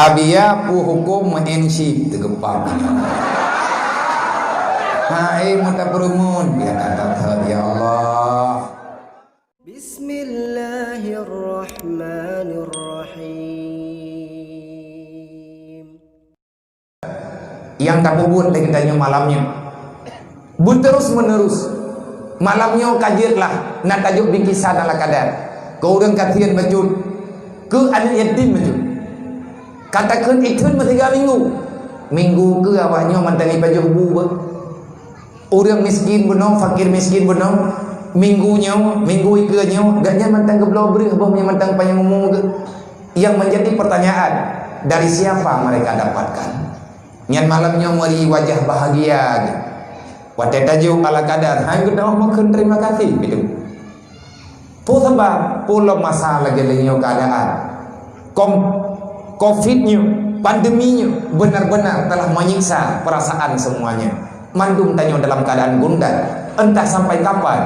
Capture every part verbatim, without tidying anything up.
Abia pu huköm meu'en syik teugeupap. Hai meuta peureumeun, ya kata that, ya Allah. Bismillahirrahmanirrahim. Nyang tapeubuet lé geutanyoe malam nyoe beuterus-menerus. Malam nyoe ka jeuet lah, na tajok bingkisan ala kadar. Keu ureuëng kasihan bacut, keu aneuk yatim bacut. Ka takheun itheun meusiga minggu. Minggu keu awak nyoe mantong ipajoh bu beuh. Ureuëng miskin bunoe, fakir miskin bunoe, minggu nyoe, minggu ikeue nyoe, gobnyan mantong geubloe breueh boh mie mantong panyang umu geuh. Yang menjadi pertanyaan, dari siapa mereka dapatkan? Nyan malam nyoe meuri wajah bahagia geuh. Watée tajok ala kadar, hai geutanyoe makheun terima kasih, beutôi. Peue sabab? Peue lom masa lagée lé nyoe keuadaan. Kom-, covid nyoe, pandemi nyoe, benar-benar telah menyiksa perasaan semuanya. Mandum tanyoe dalam keadaan gundah. Entah sampai kapan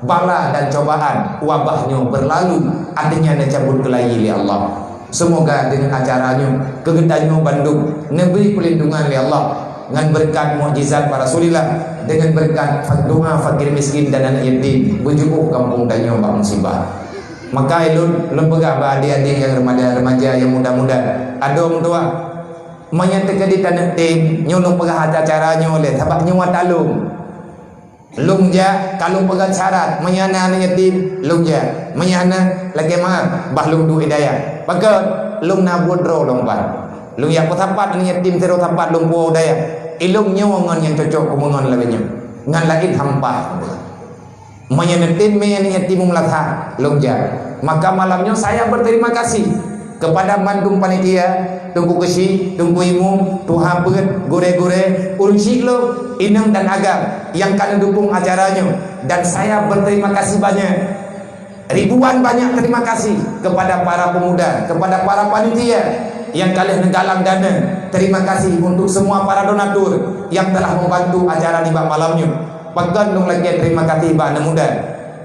bala dan cobaan wabah nyoe berlalu, artinya neucabut keulayi lé Allah. Seumoga deungon acara nyoe keu geutanyoe bandum neubri peulindungan lé Allah ngon beureukat mukjizat bak Rasulillah, deungon beureukat fa-, doa fakir miskin dan aneuk yatim beujiôh gampông tanyoe bak musibah. Maka ulôn, lôn peugah bak adék-adék nyang remaja-remaja nyang muda-muda, adoe meutuah. Meunyoe teukeudi taneuk tem, nyoe lôn peugah acara nyoe lé, sabab nyoe ata lôn. Lôn jak, ka lôn peugah syarat, meunyoe na aneuk yatim, lôn jak. Meunyoe hana, lakée meu'ah, bah lôn duek i dayah. Pakon? Lôn na buet droe lôn ban. Lôn jak peusapat aneuk yatim sidroe sapat lôn puwoe u dayah. Ilôn nyoe ngon nyang cocok keumeungon lagée nyoe. Ngon laén hampa. Meunyoe neutem mé aneuk yatim u meunasah, lôn jak. Maka malam nyoe saya berterima kasih kepada mandum panitia, Teungku Keuchik, Teungku Imum, tuha peuet, gurée-gurée, ureuëng chik lôn, inong dan agam nyang ka neudukong acara nyoe. Dan saya berterima kasih banyak. Ribuan banyak terima kasih kepada para pemuda, kepada para panitia nyang ka lheueh neugalang dana. Terima kasih untuk semua para donatur yang telah membantu acara nibak malam nyoe. Pakon lôn lakée terima kasih bak aneuk muda?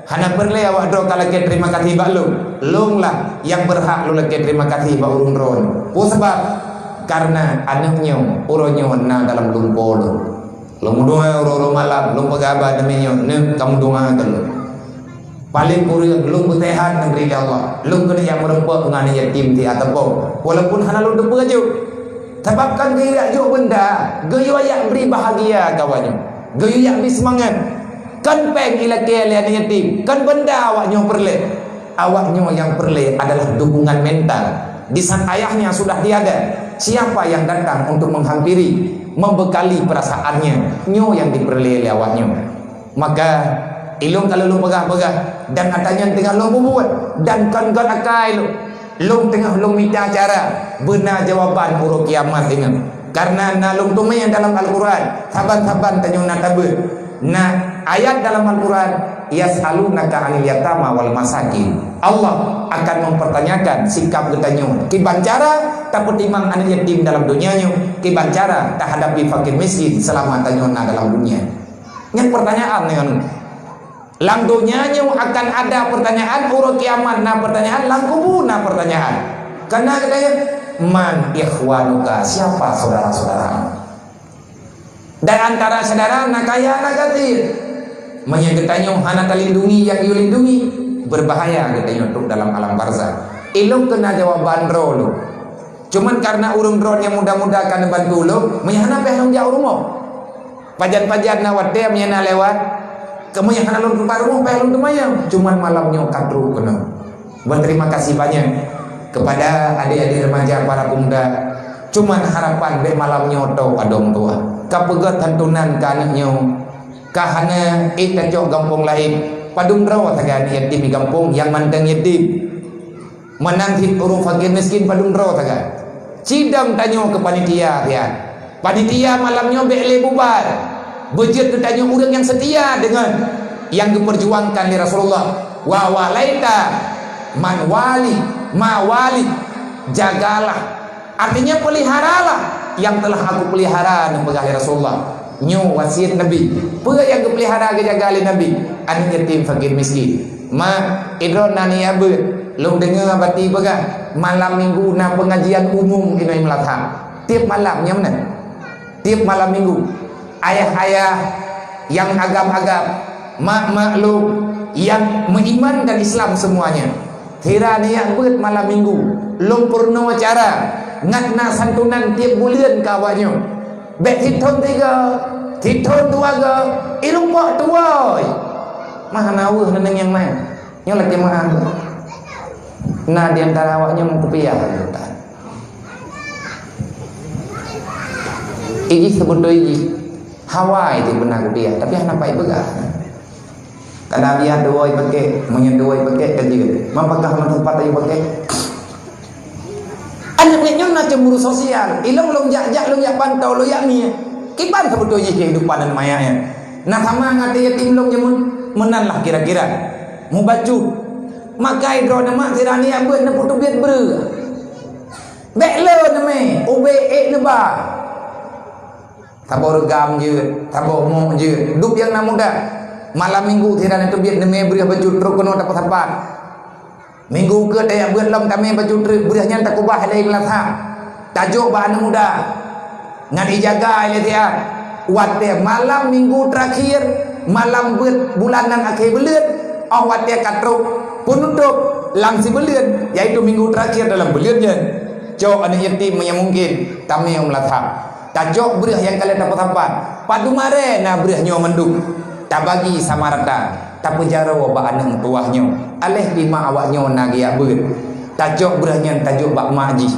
Hana peureulée awak droe ka lakée terima kasih bak lôn. Lôn lah nyang beurhak lôn lakée terima kasih bak ureuëng droe. Peue sabab? Karena aneuk nyoe uroe nyoe na dalam lumpo lôn. Lôn meudoa uroe-uroe malam, lôn peugah bak aneuk nyoe, "Neuk, kamoe doa keu lôn." Paleng kureueng lôn beuseuhat neubri lé Allah. Lôn keuneuk jak meureumpok ngon aneuk yatim di ateueh po. Walaupun hana lôn teupeue jok. Sabab kan geuyue jak jok beunda, geuyue jak bri bahagia keu awaknyoe. Geuyue jak bri seumangat. Kan péng ilakée lé aneuk yatim, kan beunda awaknyoe peureulée. Awaknyoe nyang peureulée adalah dukungan mental. Di saat ayahnya sudah tiada, siapa yang datang untuk menghampiri, membekali perasaannya? Nyoe nyang dipeureulée lé awaknyoe. Maka, ilôn ka lôn peugah-peugah, dan ata nyan teungoh lôn peubuet, dan kon göt akai lôn. Lôn teungoh lôn mita cara, beuna jawaban uroe kiamat ingat. Karena na lôn teumé dalam Al-Quran, saban-saban tanyoe na tabeuet. Na ayat dalam Al-Quran, "Yas'alunaka 'anil yatama wal masakin." Allah akan mempertanyakan sikap geutanyoe. Kiban cara tapeutimang aneuk yatim dalam dunia nyoe, kiban cara tahadapi fakir miskin selama tanyoe na dalam dunia. Nyan pertanyaan nyan. Lam donya nyoe akan ada pertanyaan, uroe kiamat na pertanyaan, lam kubu na pertanyaan. Karena katanya, "Man ikhwanuka?" Siapa saudara-saudaramu? Dan antara saudara na kaya na gasien. Meunyoe geutanyoe hana talindungi nyang geulindungi, berbahaya geutanyoe trok dalam alam barzakh. Ilôn keuneuk jawaban droe lôn. Cuman karena ureuëng droe nyang muda-muda ka neubantu lôn, meunyoe hana payah lôn jak u rumoh. Pajan-pajan na watée meunyoe na lewat, kamoe nyang hana lôn teumpat rumoh payah lôn teumanyong. Cuman malam nyoe ka trok keunoe. Berterima kasih banyak kepada adik-adik remaja para pemuda. Cuman harapan bék malam nyoe tok padong tuah. Ka peugét santunan keu aneuk nyoe. Ka hana ék tacok gampông laén. Padum droe sagai aneuk yatim di gampông nyang mantong yatim. Meunan cit ureuëng fakir miskin padum droe sagai. Cidong tanyoe keu panitia siat. Panitia malam nyoe bék lé bubar. Beujeuet keu tanyoe ureuëng nyang seutia deungon nyang geupeurjuangkan lé Rasulullah. Wa walaita man wali, ma wali. Jagalah. Artinya peliharalah yang telah aku pelihara, neupeugah lé Rasulullah. Nyoe wasiet Nabi. Peue nyang geupeulihara geujaga lé Nabi? Aneuk yatim, fakir miskin. Mak, idroe na niyat beuet. Lôn deungoe Abati peugah, malam minggu na peungajian umum inoe Meulatham. Tiep malam, nyan meunan. Tiep malam minggu. Ayah-ayah nyang agam-agam, mak-mak lôn nyang meuiman dan Islam semuanya. Sira niyat beuet malam minggu, lôn peurunoe acara, ngat na santunan tiep buleuen keu awaknyoe. Bék sithon tiga, sithon dua go, irumpok tuwoi. Mah na weueh neuneng nyang laén. Nyoe lakée meu'ah. Na di antara awaknyoe meukupiah. Ijih seubeutôi jih. Hawa itu beuna kupiah, tapi hana pai peugah. Kadang biar dua pakai, meunyoe dua pakai ka jeuet. Mapakah meuteumpat ayu pakai? Aneuk miet nyoe na cemburu sosial. Ilong lôn jak-jak, lôn jak pantau, lôn jak mie. Kiban seubeutôi jih kehidupan aneuk manyak nyan. Na sama ngon até yatim lôn jameun, meunan lah kira-kira. Mubacut. Maka droeneuh mak sira niyat beuet neupeutubiet breueh. Bék le neumé, ubé ék neuba. Saboh reugam jeuet, saboh mok jeuet. Dup nyang na muda. Malam minggu sira neuteubiet neumé breueh bacut trok keunoe tapeusapat. Minggu keue tajak beuet lom tamé bacut treuk, breueh nyan takeubah lé Meulatham. Tajok bak aneuk muda. Ngat ijaga lé siat. Watée malam minggu terakhir, malam beuet bulanan akhé buleuen, óh watée ka trok peunutôb lam sibuleuen, yaitu minggu terakhir dalam buleuen nyan. Cok aneuk yatim meunyoe mungken, tamé u Meulatham. Tacok breueh nyang ka lheueh tapeusapat, padum aré na breueh nyoe mandum. Tabagi sama rata, tapeujaroe bak aneuk meutuwah nyoe, aléh pih mak awaknyoe na geujak beuet. Tacok breueh nyan tajok bak mak jih.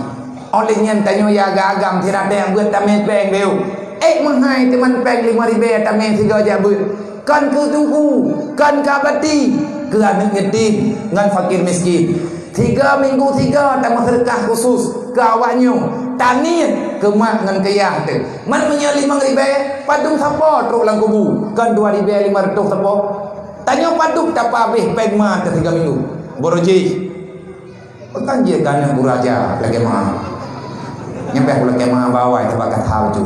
Óh lheueh nyan tanyoe ya agam-agam sira tajak beuet tamé péng beu. Ék meuhai teuma péng limong ribée tamé sigoe jak beuet. Kon keu teungku, kon keu Abati, keu aneuk yatim ngon fakir miskin. Tiga minggu tiga tameuseudeukah khusus keu awaknyoe, taniet keu mak ngon keu yah teuh. Man meunyoe limong ribée, padum sapo trok lam kubu, kon dua ribée lima reutôh sapo. Tanyoe padum tapeuhabéh péng ma teuh tiga minggu. Boro jih. Pekan jih ganeuk beu raja lagée ma. Nyang béh lagée ma bawai teubakat hau ju.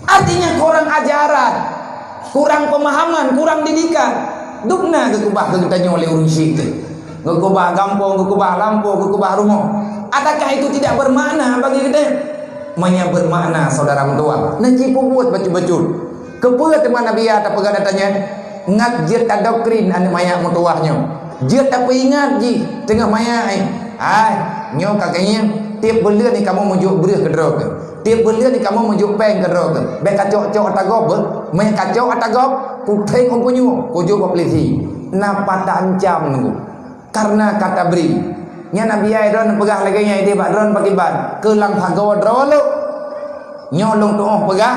Artinya kurang ajaran, kurang pemahaman, kurang didikan. Dubna geukeubah keu geutanyoe lé ureuëng syik teuh. Geukeubah gampông, geukeubah lampôh, geukeubah rumoh. Adakah itu tidak bermakna bagi geutanyoe? Meunyoe bermakna, saudara meutuwah, neuci peubuet bacut-bacut. Keupeue teuma Nabi ya tapeugah ata nyan? Ngat jeuet tadoktrin aneuk manyak meutuwah nyoe. Jeuet tapeuingat jih teungoh manyak, eh. Hai, nyoe ka keuieng, tieb buleuen ni kamoe meujok breueh keudroe keuh. Tieb buleuen ni kamoe meujok péng keudroe keuh. Bék kacok-cok ata gob, beuh. Meunyoe kacok ata gob, kutheng u punyueng, kujok bak polisi. Na pat taancam nunggu. Kareuna ka tabri. Nyan Nabi ai droen peugah lagée nyan ideh bak droen pakiban, keu lam sagoe droe lôn. Nyoe lôn tuoh peugah,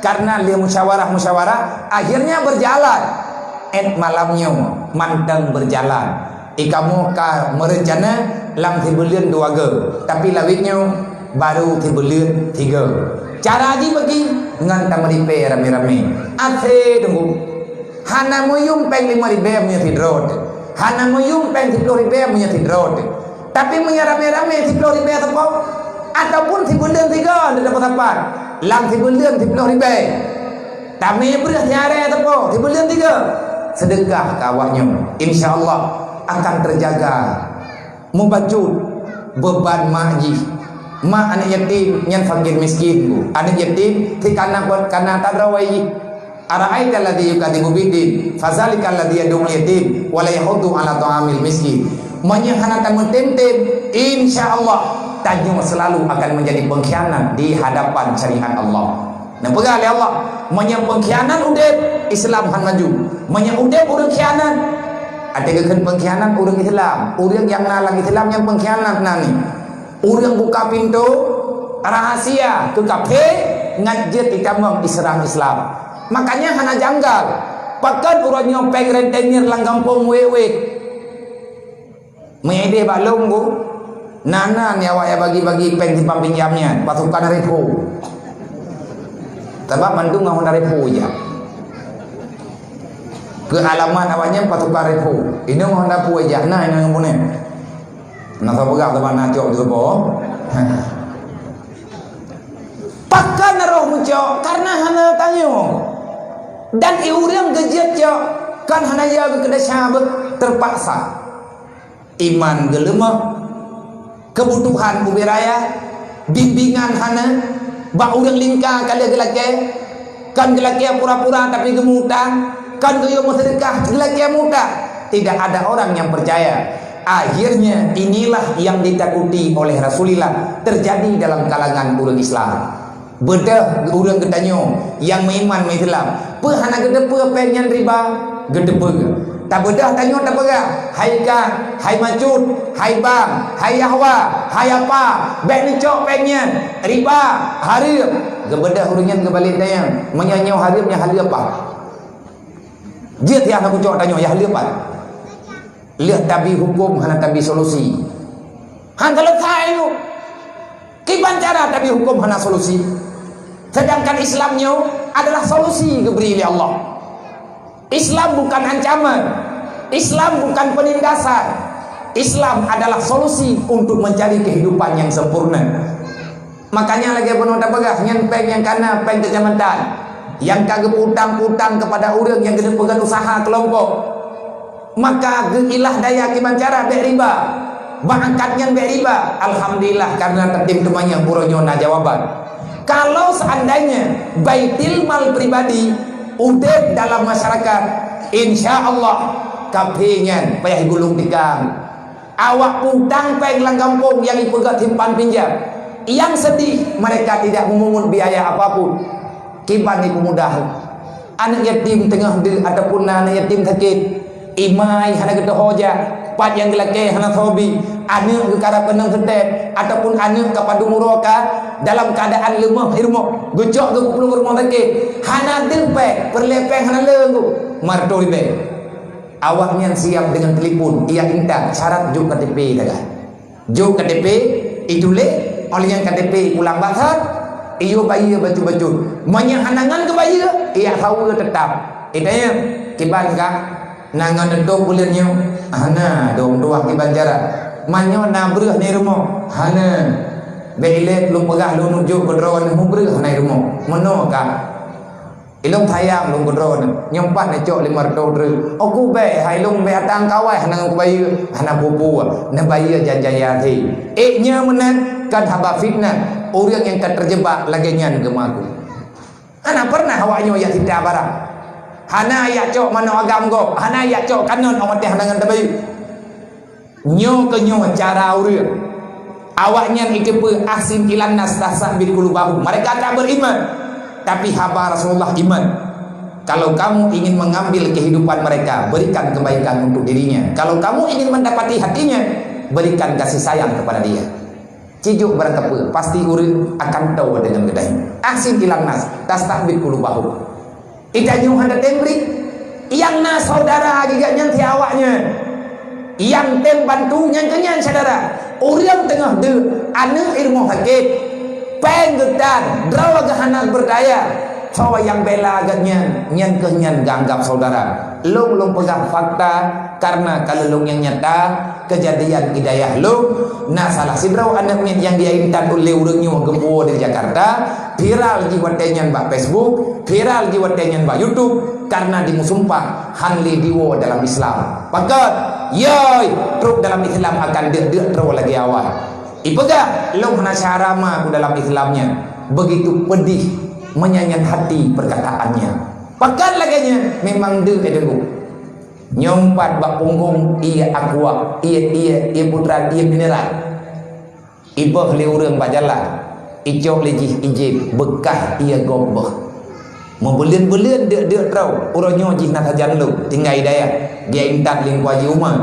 kareuna lé musyawarah-musyawarah, akhirnya berjalan. Et malam nyoe mantong berjalan. Ikamoe ka meurencana lam sibuleuen dua go, tapi lawét nyoe baru sibuleuen tiga. Cara jih bagi ngon tameuripée ramé-ramé. Asé teungku. Hana meuyum péng limong ribée meunyoe sidroe teuh. Hana meuyum péng siploh ribée meunyoe sidroe teuh. Tapi meunyoe ramé-ramé siploh ribée sapo, ataupun sibuleuen tiga lé dapat sapat, lam sibuleuen siploh ribée. Tamé breueh siarée sapo, sibuleuen tiga. Seudeukah keu awaknyoe. Insya Allah akan terjaga. Mubacut beuban mak jih. Mak aneuk yatim nyan fakir miskin, Bu. Aneuk yatim si kana buet kana tadrawai jih. Ara'aital ladzi yukadzibu biddin, fadzalikal ladzi yad'ul yatim wa la yahuddu 'ala ta'amil miskin. Meunyoe hana tameutem-tem, insya Allah tanyoe selalu akan menjadi pengkhianat di hadapan syariat Allah. Neupeugah lé Allah, meunyoe pengkhianat udeb, Islam han maju. Meunyoe udeb ureuëng khianat, até geukheun pengkhianat ureuëng Islam, ureuëng nyang na lam Islam nyang pengkhianat na ni. Ureuëng buka pintoe rahasia keu kafé ngat jeuet itamong iseurang Islam. Makanya hana janggal, pakon uroe nyoe péng rentenir lam gampông wék-wék. Meudeh bak lôn, Bu, na-na ni awak nyang bagi-bagi péng simpang pinjam nyan, pasukan repo. Sabab mandum ngon Honda repo ijak. Keu alamat awak nyan pasukan repo. Inong Honda po ijak, na inong ngon punéh. Na sapeugah sabab na cok di seupôt. Bahkan roh meucok karena hana tanyoe. Dan i ureuëng geujeuet cok kan hana ya geukeudesya beuh terpaksa. Iman geuleumah, keubutuhan ubé raya, bimbingan hana, bak ureuëng lingka ka lheueh geulakée, kon geulakée pura-pura tapi geumutang, kon geuyue meuseudeukah geulakée mutang. Tidak ada orang yang percaya. Akhirnya inilah yang ditakuti oleh Rasulullah terjadi dalam kalangan ureuëng Islam. Beudôh ureuëng geutanyoe nyang meuiman meuislam, peue hana geuteupeue péng nyan riba? Geuteupeue. Tabeudôh tanyoe tapeugah, hai kah, hai macut, hai bang, hai yahwa, hai apa, bék neucok péng nyan, riba, hareuem. Geubeudôh ureuëng nyan geubalek dayang, meunyoe nyoe hareuem nyan haleue apa? Jeuet yah na kucok tanyoe, yah haleue apa? Lheueh tabi huköm hana tabi solusi. Han selesai nyoe. Kiban cara tabi huköm hana solusi. Sedangkan Islam nyoe adalah solusi geubri lé Allah. Islam bukan ancaman. Islam bukan penindasan. Islam adalah solusi untuk mencari kehidupan yang sempurna. Makanya lagée bunoe tapeugah, nyan péng nyang kana péng keucamatan, nyang ka geuputang-putang kepada ureuëng nyang geupeugot usaha kelompok. Maka geuilah daya kiban cara bék riba. Bak angkat nyan bék riba. Alhamdulillah, karena tatem teumanyong uroe nyoe na jawaban. Kalau seandainya baitil mal pribadi udeb dalam masyarakat, insya Allah kaphé nyan payah gulong tikang. Awak putang péng lam gampông nyang ipeugét simpan pinjam. Nyang seudih, mereka tidak memungut biaya apapun. Kiban ipeumudah. Aneuk yatim teungoh deuek ataupun na aneuk yatim sakét, imai hana geuteuho jak, pat nyang geulakée hana soe bi, aneuk geukarab keunong seutét, ataupun aneuk ka padum uroe ka dalam keuadaan leumoh i rumoh, geucok geupeuplueng rumoh sakét, hana deuh péng, peureulée péng hana le, marto ribée. Awaknyan siap deungon telepon, ijak intat, syarat jok K T P sagai. Jok K T P, ituléh, óh lheueh nyan K T P pulang bak that, iyue bayeue bacut-bacut. Meunyoe hana ngon keubayeue, ijak saweue teutap. Itanyong, "Kiban kah? Na ngon neutoh buleuen nyoe?" "Hana, dong tuah kiban cara." "Meunyoe na breueh nibak rumoh?" "Hana." "Bék ilée lôn peugah lôn jok keu droeneuh, breueh na i rumoh. Meunoe kah?" "Ilôn sayang lôn keu droeneuh, nyoe pat neucok limong reutôh treuk." "Oh, kubée, hai lôn bék atang kawai hana ngon kubayeue." "Hana peue-peue, neubayeue jan-jan akhé." Ék nyoe meunan kan haba fitnah, ureuëng nyang ka teujeubak lagée nyan geumeuaku. Hana pernah awaknyoe jak sita barang. Hana jak cok manok agam gob, hana jak cok kanon óh watée hana ngon tabayeue. Nyoe keuh nyoe cara ureuëng. Awaknyan iteupeue ahsin ilan nas tasahbit qulubahum. Mereka tak beriman. Tapi haba Rasulullah iman. Kalau kamu ingin mengambil kehidupan mereka, berikan kebaikan untuk dirinya. Kalau kamu ingin mendapati hatinya, berikan kasih sayang kepada dia. Cijok barang kapeue, pasti ureuëng akan toe deungon geutanyoe. Ahsin ilan nas, tasahbit qulubahum. Ita nyoe hana tem bri. Nyang na saudara geugat nyan si awaknyan. Nyang tem bantu nyan keu nyan syedara. Ureuëng teungoh deuek, aneuk i rumoh sakét, péng geutan, droe geuh hana beurdaya. Soe nyang bela geugat nyan, nyan keuh nyan geuanggab saudara. Lôn, lôn peugah fakta, karena ka lôn nyang nyata, keujadian i dayah lôn, na salah sidroe aneuk miet nyang jiintat ulée ureuëng nyoe geupuwoe di Jakarta, viral jih watée nyan bak Facebook, viral jih watée nyan bak YouTube, karena jimeusumpah han lé diwoe dalam Islam. Pakon? Yoi, trok dalam Islam akan deuek-deuek troe lagée awai. Ipeugah, "Lôn hana cara ma ku dalam Islam nyan." Begitu pedih, meunyanyan hati perkataannya. Pakon lagée nyan? Memang deuek, eh, Teungku. Nyoe pat bak punggong ié Aqua, ié, ié, ié Putra, ié mineral. Iboh lé ureuëng bak jalan, icok lé jih ijép, beukah ié gob boh. Meubuleuen-buleuen deuek-deuek troe, uroe nyoe jih na sajan lom, tinggai dayah, dia intat lingkua jih uma.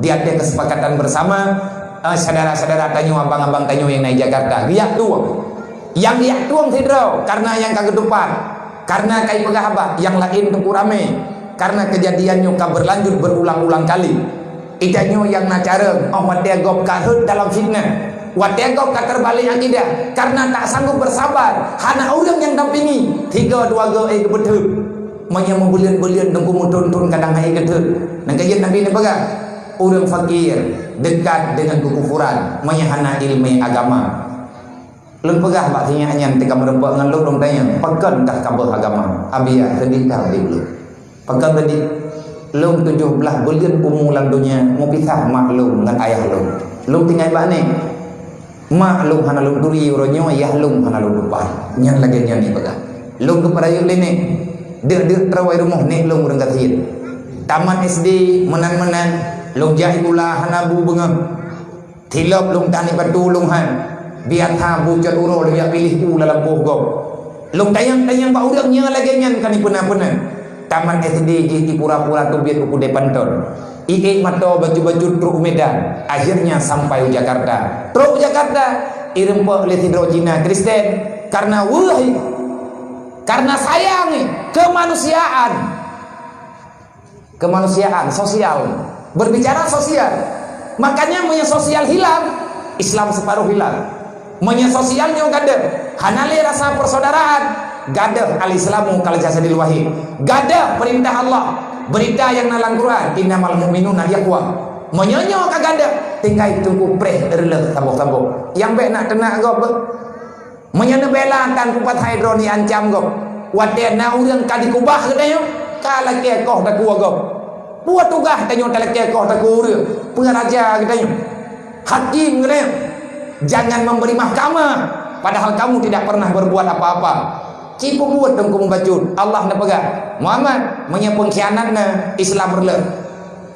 Di ateueh keusepakatan beusama, eh, syedara-syedara tanyoe, abang-abang tanyoe nyang na i Jakarta, geujak tueng. Nyang geujak tueng sidroe, karena nyang ka geutupat. Karena ka ipeugah haba, nyang laén teungku ramé. Karena keujadian nyoe ka beurlanjut beurulang-ulang kali. Ita nyoe nyang na carông, óh watée gob ka rhot dalam fitnah. Watée gob ka teurbalek akidah, karena tak sanggob beusabar, hana ureuëng nyang dampingi, tiga dua go éh geubeuteuek. Meunyoe meubuleuen-buleuen teungku meuthon-thon kadang hai geuteuk. Nyang ka jeuet Nabi neupeugah, ureuëng fakir dekat dengan kekufuran, meunyoe hana iéleumé agama. Lôn peugah bak sinyak nyan teuka meureumpok ngon lôn, lôn tanyong, "Pakon kah ka beuh agama?" "Abiya, seudeh that udeb lôn." "Pakon seudeh?" "Lôn tujoh blaih buleuen umu lam donya, meupisah mak lôn ngon ayah lôn. Lôn tinggai bak nek. Mak lôn hana lôn turi uroe nyoe, yah lôn hana lôn tupat." Nyan lagèe nyan jipeugah. Lôn geupeurayeuk lé nek. Deuk-deuk troe rumoh nek lôn ureueng gasien. Tamat S D meunan-meunan, lôn jak sikula hana bu beungoh. Tilop lôn tan ipatu lôn han. Biasa bu cot uroe lôn jak piléh u lam lampôh gob. Lôn tanyong-tanyong bak ureueng nyang lagèe nyan ka ipeuna-peuna. Tamat S D jih ipura-pura teubiet u keudè panton. Iék mato bacut-bacut trok u Medan. Akhirnya sampai u Jakarta. Trok u Jakarta, ireumpok lé sidroe Cina Kristen. Karena weueh, karena sayang kemanusiaan. Kemanusiaan, sosial. Berbicara sosial. Makanya meunyoe sosial hilang, Islam separuh hilang. Meunyoe sosial nyoe gadôh, hana lé rasa persaudaraan, gadôh al-Islamu kal jasadil wahid. Gadôh perintah Allah, berita nyang na lam Quran, "Innamal mu'minuna ikhwah." Meunyoe nyoe ka gadôh, tinggai teungku preh reuleuh saboh-saboh. Nyang bèk nak teunak gob. Meunyoe neubela tan kupat hai droe neuancam gob. Watèe na ureueng ka dikeubah geutanyoe, ka lakèe koh takue gob. Peue tugaih tanyoe talakèe koh takue ureueng? Peue raja geutanyoe? Hakim geutanyoe? Jangan memberi mahkamah, padahal kamu tidak pernah berbuat apa-apa. Ci peubuet teungku meubacut, Allah neupeugah, "Muhammad, meunyoe peungkhianat na, Islam reuleuh."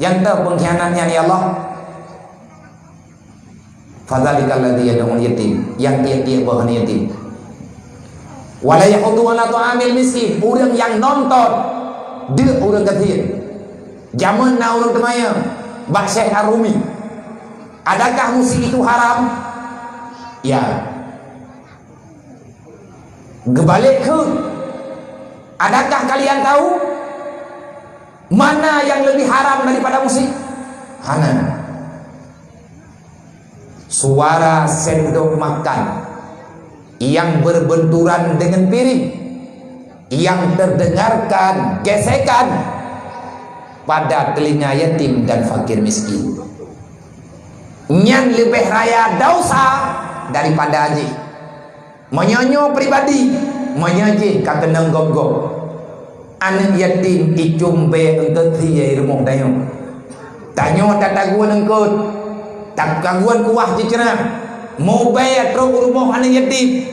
Nyang toh peungkhianat nyan, ya Allah? "Fadzalikal ladzi yad'ul yatim," nyang tiek-tiek boh aneuk yatim. "Wa la yahuddu 'ala ta'amil miskin," ureueng nyang nonton deuk ureueng gasien. Jameun na ureueng teumanyong bak Syekh Ar-Rumi, "Adakah musik itu haram?" Ya. Geubalek kheun, "Adakah kalian tahu mana yang lebih haram daripada musik?" Hana. Suara sendok makan yang berbenturan dengan piring yang terdengarkan gesekan pada telinga yatim dan fakir miskin, nyan leubeh raya dosa daripada jih. Meunyoe nyoe pribadi, meunyoe jih ka keunong gob-gob. Aneuk yatim icum bèe eungkôt sie i rumoh tanyoe. Tanyoe tatagun eungkôt, tatagun kuah jiceurah. Mubèe trok u rumoh aneuk yatim.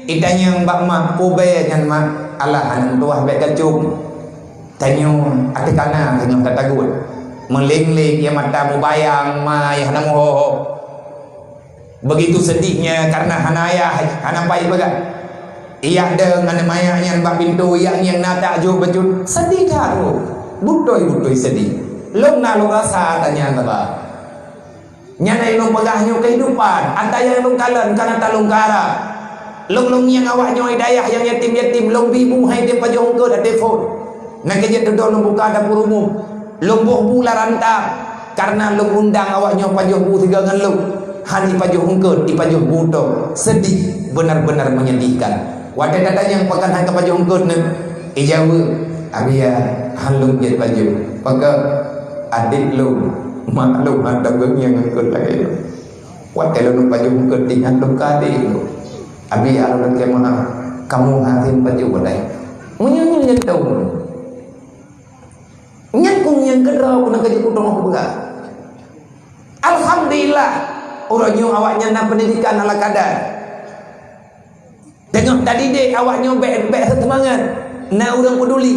Itanyong bak mak, "Peue bèe nyan, Mak?" "Alah, aneuk meutuwah, bèk kacum." Tanyoe ateueh kana teungoh tatagun. Meuléng-léng ie mata mubayang, ma yah na meuho-ho. Begitu sedihnya karena hana ayah, hana pai peugah. Ijak dong aneuk manyak nyan bak pintoe, ijak ngieng na takjub bacut. Sedih that, oh. Beutôi-beutôi sedih. Lôn na lôn rasa that nyan saba. Nyan nyang lôn peugah nyoe kehidupan. Ata nyang lôn kalon, kana ta lôn kara. Lôn, lôn ngieng awak nyoe dayah nyang yatim-yatim, lôn bi bu hai teupajoh eungkôt até phôn. Nyang keujeuet dudoe lôn buka dapur umum. Lôn boh bu lam ranta, karena lôn undang awak nyoe pajoh bu sigoe ngon lôn. Han ipajoh eungkôt, ipajoh bu tok. Sedih, benar-benar menyedihkan. Watèe tatanyong pakon han kapajoh eungkôt nyoe, ijaweueb, "Abiya, han lôn jeuet pajoh. Pakon, adék lôn, mak lôn han tapeungieng eungkôt lagèe nyoe. Watèe lôn pajoh eungkôt di nyan lôn ka adék lôn. Abiya, lôn lakèe meu'ah, kamoe han tem pajoh wadai." Meunyoe nyan nyang tau. Nyan keuh nyang keudroe keuneuk ka jipeutuléh peugah. Alhamdulillah, uroe nyoe awaknyan na pendidikan ala kadar. Teungoh tadidik awaknyoe bèk, bèk seumangat, na ureueng peduli.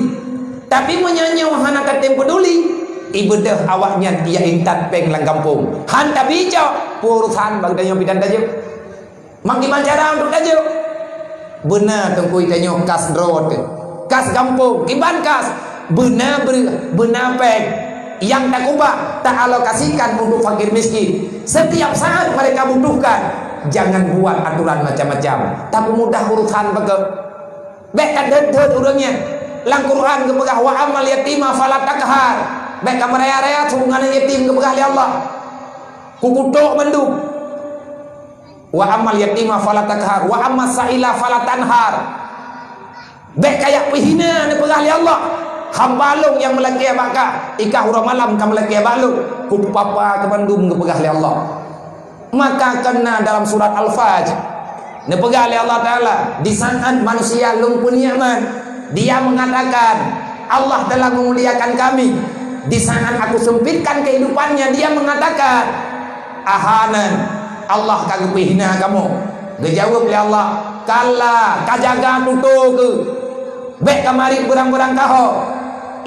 Tapi meunyoe nyoe hana tatem peduli, ibeudôh awaknyan ijak intat péng lam gampông. Han tabi cok, peue urosan bak geutanyoe bidan tajak. Mak kiban cara untuk tajak? Beuna teungku tanyoe kas droe teuh. Kas gampông, kiban kas, beuna breueh, beuna péng nyang takubah, taalokasikan untuk fakir miskin. Setiap saat mereka butuhkan, jangan buat aturan macam-macam. Tapeumudah urusan bak geuh. Bèk ka deuet-deuet ureueng nyan. Lam Quran geupeugah, "Wa ammal yatima fala taqhar." Bèk ka meuraya-raya su ngon yatim geupeugah lé Allah. Kukutok mandum. "Wa ammal yatima fala taqhar, wa ammas sa'ila fala tanhar." Bèk ka jak peuhina neupeugah lé Allah. Hamba lôn nyang meulakèe bak kah, i kah uroe malam ka meulakèe bak lôn. Kupeupapa keu mandum geupeugah lé Allah. Maka keunan dalam surat Al-Fajr. Neupeugah lé Allah Taala, di saat manusia lôn peunikmat, dia mengatakan, "Allah telah memuliakan kami." Di saat aku sempitkan kehidupannya, dia mengatakan, "Ahanan, Allah ka geupeuhina kamoe." Geujaweueb lé Allah, "Kalla, ka jaga tutoe keuh. Bék ka marit beurang-beurang kaho.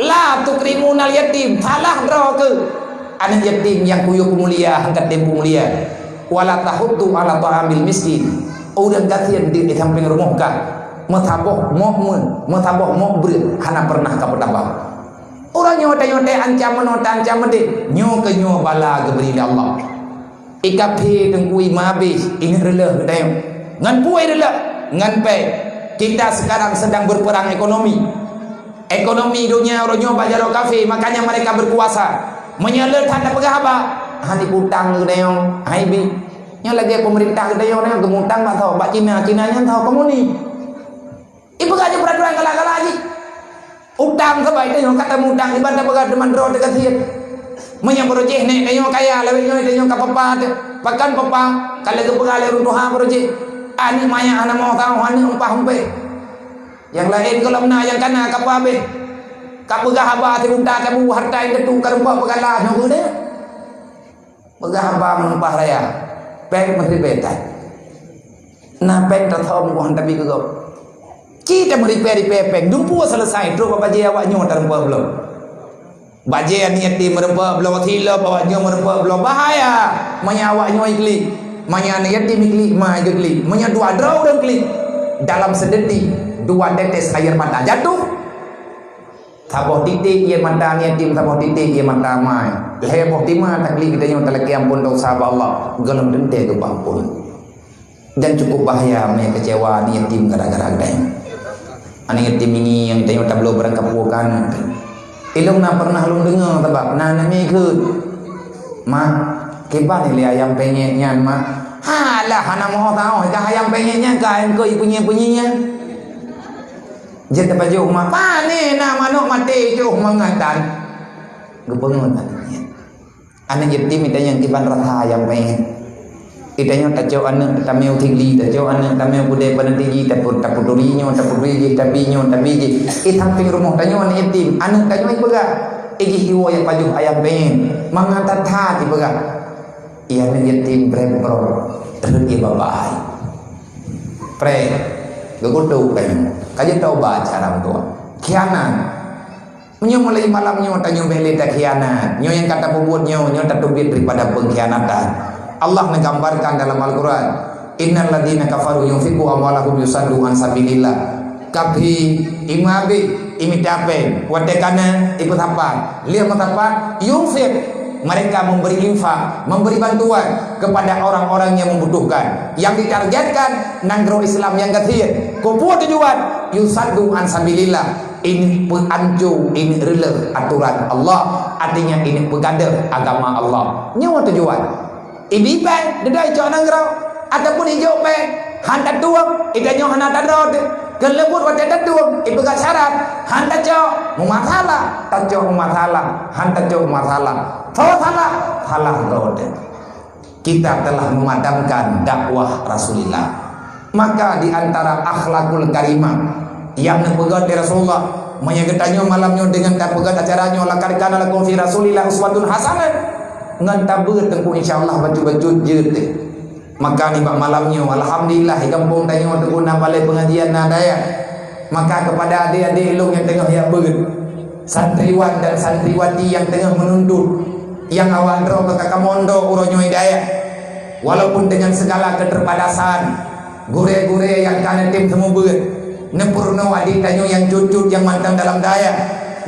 La tukrimunal yatim, salah droe keuh. Aneuk yatim nyang kuyue peumulia, han ka tem peumulia. Wala tahuddu ala ta'amil miskin." Ureueng gasien di, di sampéng rumoh kah, meusaboh mok meuh, meusaboh mok breueh, hana peureunah ka peutabah. Uroe nyoe tanyoe teuancam meunoe, teuancam meudeh, nyoe keuh nyoe bala geubri lé Allah. Ikaphe teungku ima abéh, ingat reuloh geutanyoe. Ngon peue reuloh? Ngon péng. Kita sekarang sedang berperang ekonomi. Ekonomi dunia uroe nyoe bak jaroe kafé, makanya mereka berkuasa. Meunyoe le that tapeugah haba, han iputang geutanyoe, hai bi. Nyoe lagée pemerintah geutanyoe nyoe geumutang bak soe? Bak Cina, Cina nyan soe? Komunis. Ipeugah jih peraturan galak-galak jih. Utang sabai tanyoe ka tamutang, iban tapeugah teuma droe teuka siet. Meunyoe beurujéh nèk tanyoe kaya, lawét nyoe tanyoe ka papa teuh. Pakon papa? Ka lheueh geupeugah lé ureueng tuha beurujéh. Aneuk manyak hana moh tawöh, aneuk umpah umpéh. Nyang laén gohlom na nyang kana ka peuhabéh. Ka peugah haba sibuta tabu, hareuta nyang teutu ka rumpok peugala nyoe geude. Peugah haba meunumpah raya, péng meuribée that. Na péng tathom goh tabi keu gob. Ci tameuribée-ribée péng, dumpeue seuleusai trok bak bajée awak nyoe tarumpok bloe. Bajée aneuk yatim meurumpok bloe, silop awak nyoe meurumpok bloe. Bahaya! Meunyoe awak nyoe iklik, meunyoe aneuk yatim iklik, ma geuklik. Meunyoe dua droe ureueng klik, dalam sedetik dua tetes air mata jatuh. Saboh titek ié mata aneuk yatim, saboh titek ié mata ma. Lhée boh teuma taklik geutanyoe talakée amphon desya bak Allah, gohlom teuntée geupeuamphon. Dan cukup bahaya meunyoe keucewa aneuk yatim gara-gara geutanyoe. Aneuk yatim ini nyang tanyoe tabloe barang kapeue kan. Ilong na pernah lôn deungoe sabab na aneuk miet kheun. "Ma, kiban lé ayam penyet nyan, Ma?" "Halah, hana moh tawöh ka ayam penyet nyan, ka ayam keu ipeunyi-peunyi nyan." Jeuet tapajoh ma, "Pane na manok maté coh mangat tan." Geupeungon aneuk nyan. Aneuk yatim geutanyoe kiban rasa nyang mé. Geutanyoe tacok aneuk tamé u Sigli, tacok aneuk tamé u Gudée Pananti jih, tapeu-, taputuri nyoe, taputuri jih, tabi nyoe, tabi jih. Di sampéng rumoh tanyoe aneuk yatim, aneuk tanyoe ipeugah. Ijih iwoe nyang pajoh ayam penyet. Mangat that-that ipeugah. Iya aneuk yatim brem brok, rhot ié babai. Preh, geukutok kayém. Ka jitaubat cara meutuah. Khianat. Meunyoe mulai malam nyoe tanyoe bék lé takhianat. Nyoe nyang ka tapeubuet nyoe, nyoe tateubiet daripada pengkhianatan. Allah menggambarkan dalam Al-Quran, "Innal ladzina kafaru yunfiqu amwalahum yusaddu an sabilillah." Kafé, imeuabéh, imita péng, watée kana, ipeusapat, lheueh meusapat, yunfiq, mereka memberi infak, memberi bantuan kepada orang-orang yang membutuhkan. Yang ditargetkan nanggroe Islam nyang gasien. Keupeue tujuan? Yusaddu an sabilillah. Ini peuanco, ini reuleuh aturan Allah. Artinya ini peugadeuh agama Allah. Nyoe tujuan. Ibi péng, dudoe icok nanggroe, ataupun ijok péng, han tatueng, itanyoe hana tadroe teuh. Keuleubut watée tatueng, ipeugah syarat, han tacok, meumasalah, tacok meumasalah, han tacok meumasalah. Soe salah? Salah droe teuh. Kita telah memadamkan dakwah Rasulullah. Maka di antara akhlakul karimah nyang neupeugét lé Rasulullah, meunyoe geutanyoe malam nyoe deungon tapeugét acara nyoe, "Laqad kana lakum fi Rasulillah uswatun hasanah," ngon tabeuet teungku, insya Allah bacut-bacut jeuet. Maka nibak malam nyoe, alhamdulillah, di gampông tanyoe teungku na balai pengajian, na dayah. Maka kepada adik-adik ilong nyang teungoh jak beuet, santriwan dan santriwati nyang teungoh meununtut, nyang awak droe ka kamondo uroe nyoe dayah, walaupun dengan segala keterbatasan, gurée-gurée nyang ka neutem seumeubeuet, neupeurunoe adik tanyoe nyang cut-cut nyang mantong dalam dayah,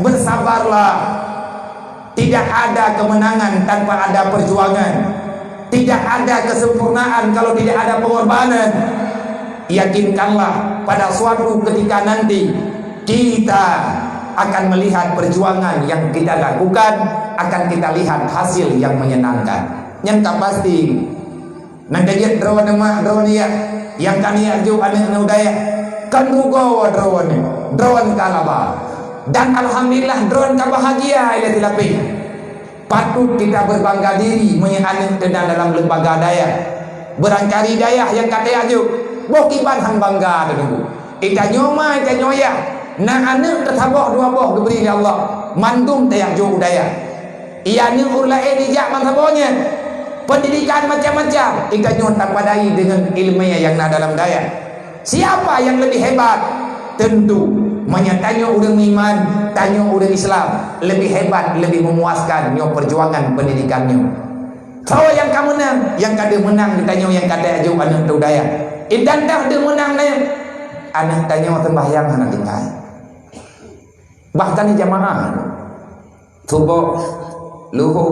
bersabarlah. Tidak ada kemenangan tanpa ada perjuangan. Tidak ada kesempurnaan kalau tidak ada pengorbanan. Yakinkanlah, pada suatu ketika nanti, kita akan melihat perjuangan yang kita lakukan, akan kita lihat hasil yang menyenangkan. Nyang ka pasti, Nyan ka jeuet droeneuh mak, droeneuh yah, nyang ka neujok aneuk nyoe u dayah, kon rugoe droeneuh, droeneuh ka laba. Dan alhamdulillah, droeneuh ka bahagia ilée dilapéh. Patut kita berbangga diri meunyoe aneuk teuh na dalam lembaga dayah. Beurangkali dayah nyang ka teuh jok, Boh kiban han bangga teuh teungku. Itanyoe ma, itanyoe yah. Na aneuëk teusaboh dua boh geubri lé Allah. Mandum tajak jok u dayah. Iya aneuëk ureuëng laén ijak ban saboh nyan. Pendidikan macam-macam. Itanyoe tapadai deungon iéleumé nyang na dalam dayah. Siapa yang lebih hebat? Tentu, meunyo tanyoe ureuëng meuiman, tanyoe ureuëng Islam, lebih hebat, lebih memuaskan nyoe perjuangan pendidikan nyoe. Soe nyang ka meunang? Nyang ka deuh meunang geutanyoe nyang ka tajak jok aneuëk teuh u dayah. Intan teuh deuh meunang nyan, aneuëk tanyoe seumbahyang hana tinggai. Bahkan jamaah, suboh, luhô,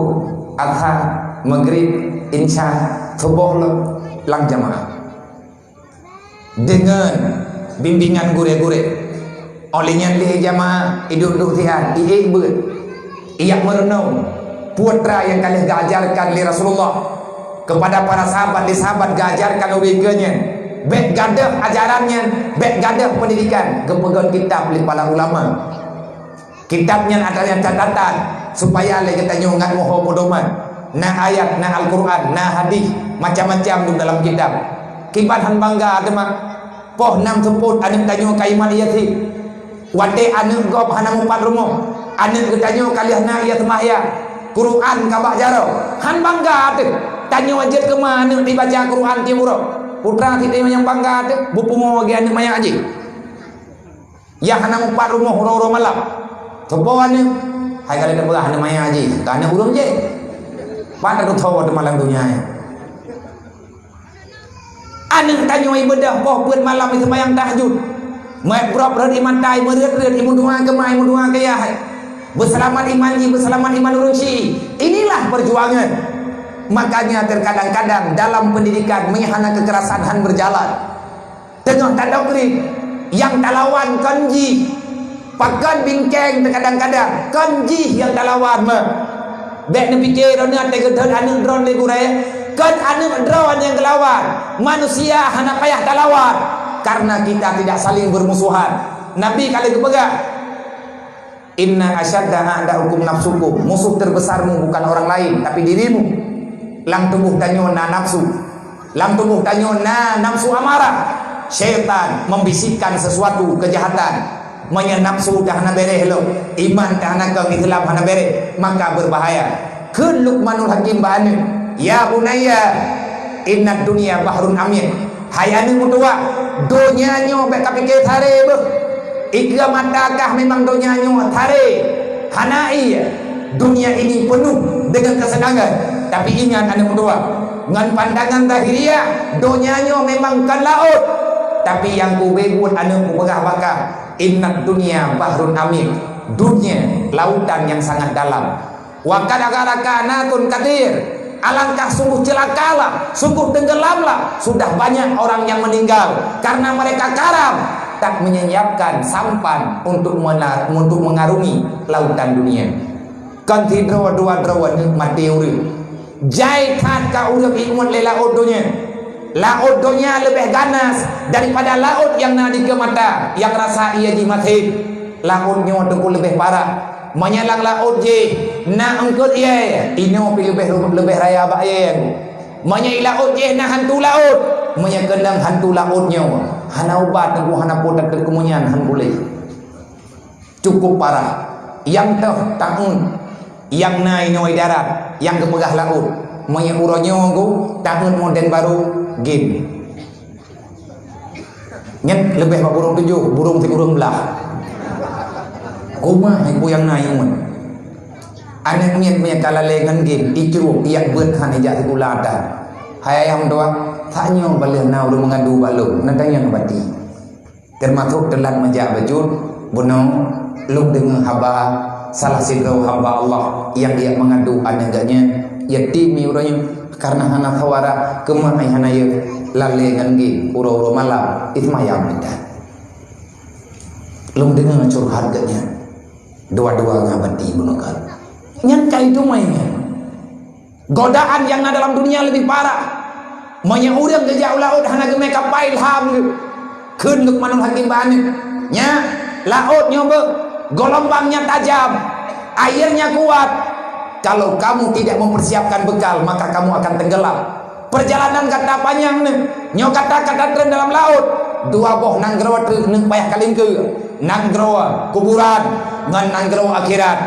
asar, maghrib, insya, suboh lom lam jamaah. Deungon bimbingan gurée-gurée. Óh lheueh nyan lé jamaah iduek-duek siat, iék beuet. Ijak meurunoe peue treuk nyang ka lheueh geuajarkan lé Rasulullah kepada para sahabat, lé sahabat geuajarkan ubé keue nyan. Bék gadôh ajaran nyan, bék gadôh pendidikan, geupeugét kitab lé para ulama. Kitab nyan adalah catatan supaya lé geutanyoe ngat meuho peudoman. Na ayat, na Al-Quran, na hadis, macam-macam dum dalam kitab. Kiban han bangga teuma. Poh nam seupôt aneuëk tanyoe ka imat Yasin. Watée aneuëk gob hana mupat rumoh, aneuëk geutanyoe ka lheueh na ia seumahyang, Quran ka bak jaroe. Han bangga teuh. Tanyoe jeuet keuma aneuëk dibaca Quran tieb uroe. Putra sidéh nyang bangga teuh, beupungo lagée aneuëk manyak jih. Nyang hana mupat rumoh uroe-uroe malam. Teupeue aneuëk? Hai ka lheueh teupeugah aneuëk manyak jih, ka aneuëk ureuëng jih. Pat teutoe teuma lam donya nyoe. Aneuëk tanyoe ibeudôh poh peuet malam iseumayang tahajud. Meubrok rot imatai, meureuet-reuet, imeudoa keu ma, imeudoa keu yah. Beuseulamat iman jih, beuseulamat iman ureuëng syiek. Inilah perjuangan. Makanya terkadang-kadang dalam pendidikan, meunyo hana kekerasan han berjalan. Teungoh tadong kriet, nyang talawan kon jih. Pakon bingkeng teukadang-kadang, kon jih nyang talawan meuh. Bék neupike droeneueh teugeudhôt aneuëk droe lé gurée, kon aneuëk droe nyang geulawan. Manusia hana payah talawan, karena kita tidak saling bermusuhan. Nabi ka lheueh geupeugah, "Inna asyadda a'da'ukum nafsukum." Musuh terbesarmu bukan orang lain, tapi dirimu. Lam tuboh tanyoe na nafsu. Lam tuboh tanyoe na nafsu amarah. Syaitan membisikkan sesuatu kejahatan. Meunyoe nafsu teuh hana béréh lom, iman teuh hana kong, Islam hana béréh, maka berbahaya. Kheun Luqmanul Hakim bak aneuëk, "Ya bunayya, innad dunya bahrun amyah." Hai aneuëk meutuwah, donya nyoe bék kapike saré beuh. Ikeue mata kah memang donya nyoe saré, hana ié. Dunia ini penuh dengan kesenangan. Tapi ingat aneuëk meutuwah, ngon pandangan zahiriah, donya nyoe memang kon laôt. Tapi nyang kubeubeuet aneuëk kupeugah bak kah, innad dunya bahrun amyah. Dunia lautan yang sangat dalam. Wa qad gharaqaha nasun katsir. Alangkah sungguh celakalah, sungguh tenggelamlah, sudah banyak orang yang meninggal karena mereka karam tak menyiapkan sampan untuk mena-, untuk mengarungi lautan dunia. Kon sidroe dua droe aneuëk maté ureuëng. Jai that ka ureuëng iék lé laôt donya. Laôt donya leubeh ganas daripada laôt nyang na dikeue mata, nyang rasa ié jih maté. Laôt nyoe teungku leubeh parah. Meunyoe lam laôt jih na eungkôt ié, inoe pih leubeh, leubeh raya bak ié. Meunyoe i laôt jih na hantu laôt, meunyoe keunong hantu laôt nyoe, hana ubat teungku, hana peue tateuk keumeunyan han puléh. Cukup parah. Nyang teuh taun, nyang na inoe i darat, nyang geupeugah laôt. Meunyoe uroe nyoe gu, taun modern baru, game. Nyan leubeh bak burông tujoh, burông sikureueng blah. Kumaha ibu nyang na imun. Aneuëk miet meunyoe ka lalée ngon game, icruek, iyak beuet han ijak sikula that. Hai ayah meutuwah, sak nyoe baleueh na ureuëng meungadu bak lôn, na tanyong bati. Teumasok teulat meujak bacut, bunoe lôn deungoe haba salah sidroe hamba Allah nyang jijak meungadu aneuëk geuh nyan, yatim uroe nyoe, kareuna hana suara, keumah ai hana yeuh, lalée ngon game uroe-uroe malam, iseumayang meunan. Lôn deungoe curhat geuh nyan, dua-dua ngon bati bunoe ka. Nyan ka itu main nyan. Godaan nyang na dalam dunia leubeh parah. Meunyoe ureuëng geujak u laôt hana geumé kapai ilham geuh. Kheun Luqmanul Hakim bak aneuëk, "Nyak, laôt nyoe beuh, geulumbang nyan tajam, airnya kuat. Kalau kamu tidak mempersiapkan bekal, maka kamu akan tenggelam." Perjalanan gata panyang neuh. Nyoe gata ka tatrön dalam laôt. Dua boh nanggroe treuk neuh payah kalingkeue. Nanggroe kuburan ngon nanggroe akhirat.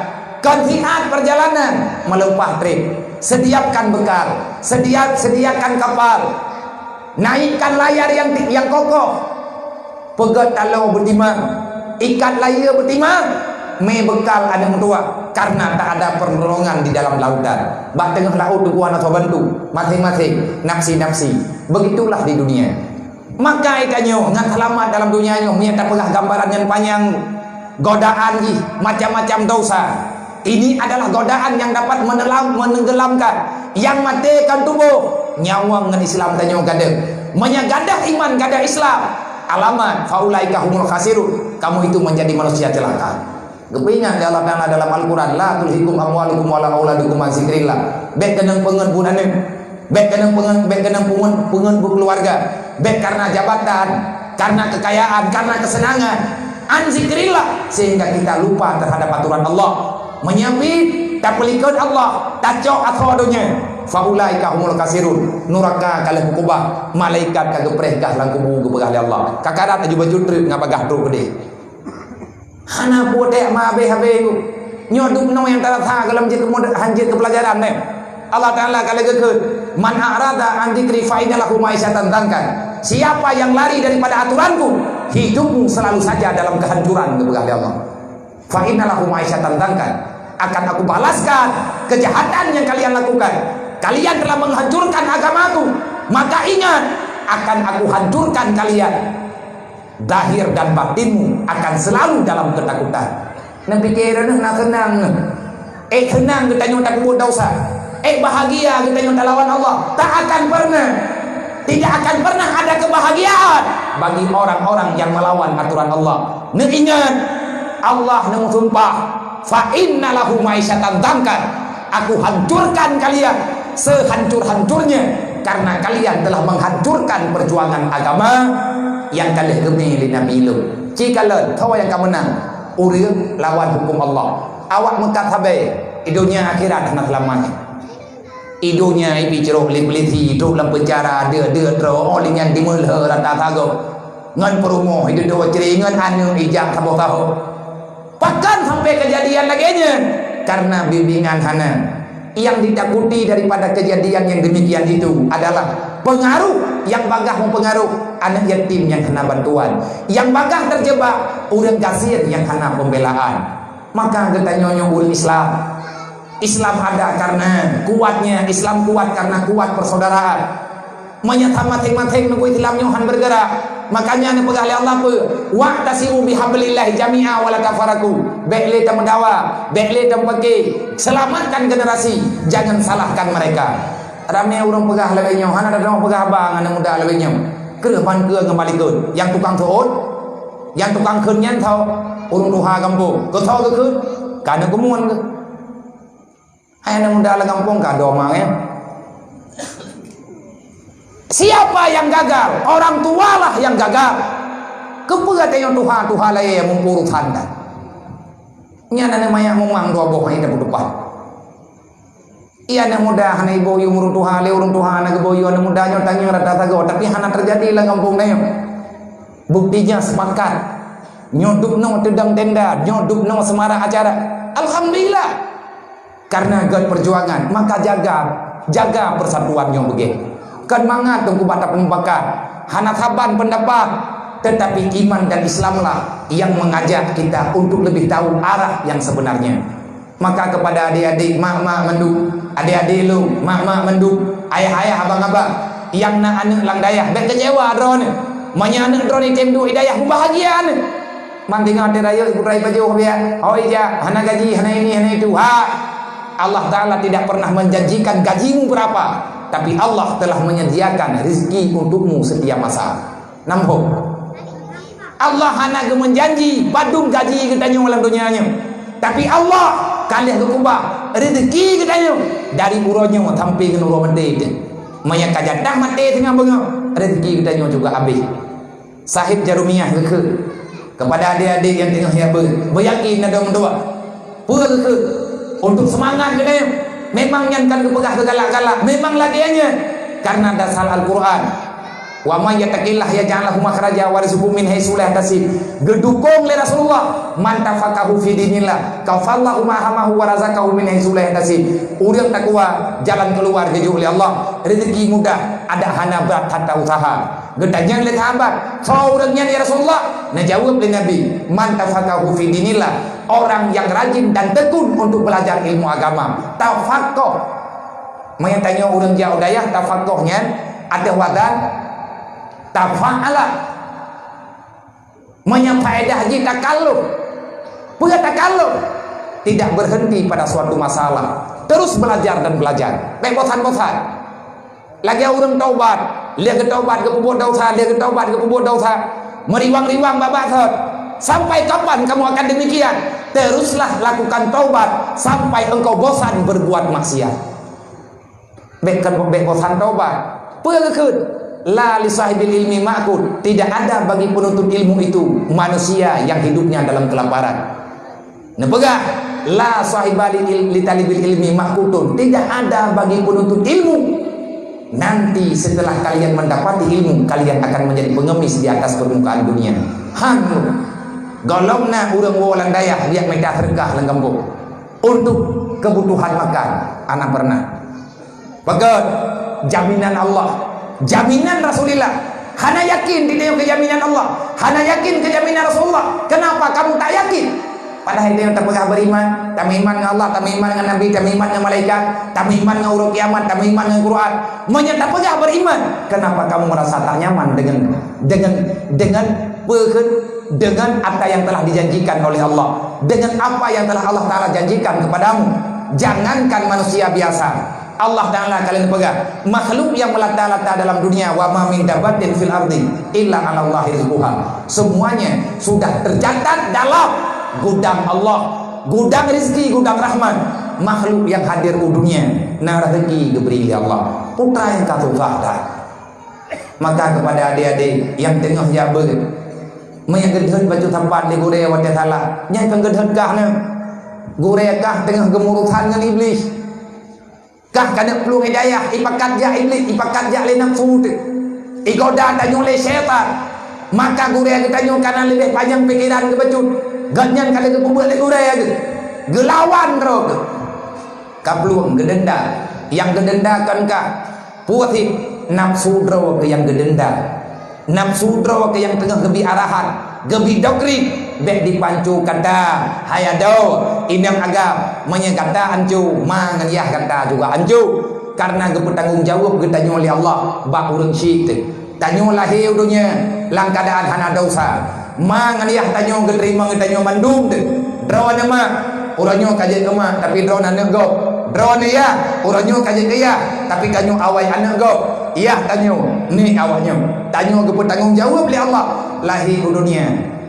Kon siat perjalanan, meuleupah treb. Sediakan bekal, sedia-, sediakan kapal. Naikkan layar yang ti-, yang kokoh. Peugöt taloe beutimang, ikat layeu beutimang, mé beukal aneuk meutuwah, karena tak ada pertolongan di dalam lautan. Bak teungoh laôt teungku hana soe bantu, maséng-maséng, nafsi-nafsi. Begitulah di dunia. Maka geutanyoe ngon seulamat dalam dunia nyoe, meunyo tapeugah gambaran nyang panyang, godaan jih, macam-macam dosa. Ini adalah godaan yang dapat menelam-, menenggelamkan. Nyang maté kon tuboh, nyawöng ngon Islam tanyoe gadôh. Meunyo gadôh iman, gadôh Islam, alamat, "Faulaika humul khasirun." Kamu itu menjadi manusia celaka. Geupeuingat lé Allah Taala dalam Al-Quran, "La tulhikum amwalukum wala auladukum an zikrillah." Bék keunong peungeut buet aneuk. Bék keunong peungeut, bék keunong peungeut, peungeut beukeuluwarga. Bék karena jabatan, karena kekayaan, karena kesenangan. An zikrillah, sehingga kita lupa terhadap aturan Allah. Meunyo pih tapeulikot Allah, tacok asoe donya. Faulaika humul khasirun. Nuraka ka lheueh keubah, malaikat ka geupreh gah lam kubu geupeugah lé Allah. Ka karat aju baju treuk ngon bagah trok keudeh. Hana peue teuk ma habéh-habéh. Nyoe dubnoe nyang tarasa gohlom jeuet keu mud-, han jeuet keu peulajaran nyoe. Allah Taala ka lagée kheun, "Man a'rada an dzikri fa inna lahu ma'isyatan dhankan." Siapa yang lari daripada aturanku, hidupmu selalu saja dalam kehancuran, geupeugah lé Allah. "Fa inna lahu ma'isyatan dhankan." Akan aku balaskan kejahatan yang kalian lakukan. Kalian telah menghancurkan agamaku. Maka ingat, akan aku hancurkan kalian. Zahir dan batinmu akan selalu dalam ketakutan. Neupiké droeneuh na seunang neuh. Ék seunang geutanyoe tapeubuet desya. Ék bahagia geutanyoe talawan Allah. Tak akan pernah. Tidak akan pernah ada kebahagiaan bagi orang-orang yang melawan aturan Allah. Neuingat, Allah neumeusumpah, "Fa inna lahu ma'isyatan dhankan." Aku hancurkan kalian sehancur-hancurnya karena kalian telah menghancurkan perjuangan agama nyang ka lheueh geumé lé Nabi lôn. Ci kalon, soe nyang ka meunang? Ureuëng lawan huköm Allah. Awak meukat sabe, i donya akhirat hana seulamat. I donya ibi cirok lé polisi, duek lam penjara, deuek-deuek droe, oh lé nyan dimeulhö rata sagoe. Ngon peurumoh, iduek dua cre, ngon aneuk ijak saboh-saboh. Pakon sampai kejadian lagée nyan? Karena bimbingan hana. Yang ditakuti daripada kejadian yang demikian itu adalah pengaruh yang bagah mempengaruh anak yatim yang kena bantuan. Yang bagah terjebak ureuëng gasien yang hana pembelaan. Maka geutanyoe nyoe ureuëng Islam. Islam ada karena kuatnya, Islam kuat karena kuat persaudaraan. Meunyo that maséng-maséng neugui Islam nyoe han bergerak, makanya neupeugah lé Allah peue? "Wa'tasimu bihablillahi jami'a wa la tafarraqu." Bék lé tameudawa, bék lé tamupaké. Selamatkan generasi, jangan salahkan mereka. Ramé ureuëng peugah lagée nyoe, hana tadroe peugah haba ngon aneuk muda lagée nyoe. Kreueh ban keue ngon balikot, nyang tukang seuôt, nyang tukang kheun nyan tho, ureuëng tuha gampông. Keu tho geukheun, ka aneuk keumuan geuh. Hai aneuk muda lam gampông ka doma, ya. Siapa yang gagal? Orang tualah yang gagal. Keupeue tanyoe tuha-tuha laén nyang muphom urusan dah? Nyan aneuk manyak mumang dua boh nyang tapeutupat. Iya aneuk muda hana iboh yue ureuëng tuha, lé ureuëng tuha hana geuboh yue aneuk muda nyoe tangieng rata sagoe, tapi hana terjadi lam gampông tanyoe. Buktinya sepakat. Nyoe dubnoe teudong tenda, nyoe dubnoe seumarak acara. Alhamdulillah. Karena gét perjuangan, maka jaga, jaga persatuan nyoe beugét. Kon mangat teungku bak tapeupakat, hana saban pendapat, tetapi iman dan Islamlah yang mengajak kita untuk lebih tahu arah yang sebenarnya. Maka kepada adik-adik, mak-mak mandum, adik-adik lôn, mak-mak mandum, ayah-ayah, abang-abang, nyang na aneuk lam dayah, bék keucewa droeneuh. Meunyo aneuk droeneuh tem duek i dayah, meubahagia aneuk. Man teungoh watée rayeuk, ibu rai pajoh biak, "Hoi jak, hana gaji, hana ini, hana itu." Ha! Allah Taala tidak pernah menjanjikan gajimu berapa, tapi Allah telah menyediakan rezeki untukmu setiap masa. Nambah. Allah hana geumeujanji padum gaji geutanyoe lam donya nyoe. Tapi Allah ka lheueh geukeubah rezeki geutanyoe dari uroe nyoe sampai ngon uroe maté teuh. Meunyo ka jatah maté teungoh beungoh, rezeki geutanyoe juga habéh. Sahib Jarumiah geukheun kepada adik-adik nyang teungoh jak beu-, beuyakin na dong dua. Peue geukheun? Untuk seumangat geutanyoe. Memang nyan kan geupeugah keu galak-galak. Memang lagée nyan. Karena dasar Al-Quran, "Wa may yattaqillaha yaj'al lahu makhraja wa yarzuqhu min haitsu la yahtasib." Geudukong lé Rasulullah, "Man tafaqahu fi dinillah, kafallahu ma hamahu wa razaqahu min haitsu la yahtasib." Ureuëng takwa, jalan keuluar geujok lé Allah, rezeki mudah, adak hana brat hareuta usaha. Geutanyong lé sahabat, "Soe ureuëng nyan, ya Rasulullah?" Neujaweueb lé Nabi, "Man tafaqahu fi dinillah," orang yang rajin dan tekun untuk belajar ilmu agama. Tafaqah. Meunyoe tanyoe ureuëng jak u dayah, tafaqah nyan ateueh wazan tafa'ala. Meunyoe faedah jih takalluf. Peue takalluf? Tidak berhenti pada suatu masalah. Terus belajar dan belajar. Bék bosan-bosan. Lagée ureuëng taubat, lheueh geutaubat geupeubuet desya, lheueh geutaubat geupeubuet desya. Meuriwang-riwang babah thot. Sampai kapan kamu akan demikian? Teruslah lakukan taubat sampai engkau bosan berbuat maksiat. Bék kon, bék bosan taubat. Peue geukheun? "La li sahibil ilmi ma'kut." Tidak ada bagi penuntut ilmu itu manusia yang hidupnya dalam kelaparan. Neupeugah, "La sahiba li il-, li talibil ilmi ma'kutun." Tidak ada bagi penuntut ilmu. Nanti setelah kalian mendapati ilmu, kalian akan menjadi pengemis di atas permukaan dunia. Hanu, gohlom na ureuëng woe lam dayah, biak mita seudeukah lam gampông. Untuk kebutuhan makan, hana pernah. Peugét, jaminan Allah, jaminan Rasulullah. Hana yakin di tanyoe keu jaminan Allah, hana yakin keu jaminan Rasulullah. Kenapa kamu tak yakin? Padahai tanyoe tapeugah beriman, tameuiman ngon Allah, tameuiman ngon Nabi, tameuiman ngon malaikat, tameuiman ngon uroe kiamat, tameuiman ngon Quran. Meunyoe tapeugah beriman, kenapa kamu merasa tak nyaman dengan, dengan, dengan peue kheun, dengan apa yang telah dijanjikan oleh Allah, dengan apa yang telah Allah Taala janjikan kepadamu? Jangankan manusia biasa, Allah Taala kalian peugah, makhluk yang melata-lata dalam dunia, "Wa ma min dabbatin fil ardi illa 'alallahi rizquha." Semuanya sudah tercatat dalam gudang Allah, gudang rezeki, gudang rahmat. Makhluk yang hadir u dunia na rezeki geubri lé Allah. Putra nyang ka susah that. Maka kepada adik-adik yang teungoh jak beuet, meunyo geudhôt bacut sapat lé gurée watée salah, nyan kon geudhôt kah nyan. Gurée kah teungoh geumurusan ngon Iblih. Kah keuneuk plueng hidayah, ipakat jak Iblih, ipakat jak lé nafsu teuh. Igoda tanyoe lé syaitan. Maka gurée geutanyoe kana leubeh panyang pikeran geubacut. Gobnyan ka lheueh geupeubuet lé gurée geuh. Geulawan droe geuh. Ka plueng geudenda. Nyang geudenda kon kah. Peue cit? Nafsu droe keuh nyang geudenda. Nafsu droe keuh nyang teungoh geubi arahan, geubi doktrin, bék dipanco gata, hai adoe, inong agam, meunyoe gata anco, ma ngon yah gata juga anco. Karena geupeutanggong jaweueb geutanyoe lé Allah bak ureuëng syiek teuh. Tanyoe lahé u donya lam keuadaan hana desya. Ma ngon yah tanyoe geuteurimong geutanyoe mandum teuh. Droeneuh mak, uroe nyoe ka jeuet keu mak, tapi droeneuh aneuëk gob. Droeneuh yah, uroe nyoe ka jeuet keu yah, tapi tanyoe awai aneuëk gob. Yah tanyoe, nek awaknyoe. Tanyoe geupeutanggong jaweueb lé Allah lahé u donya.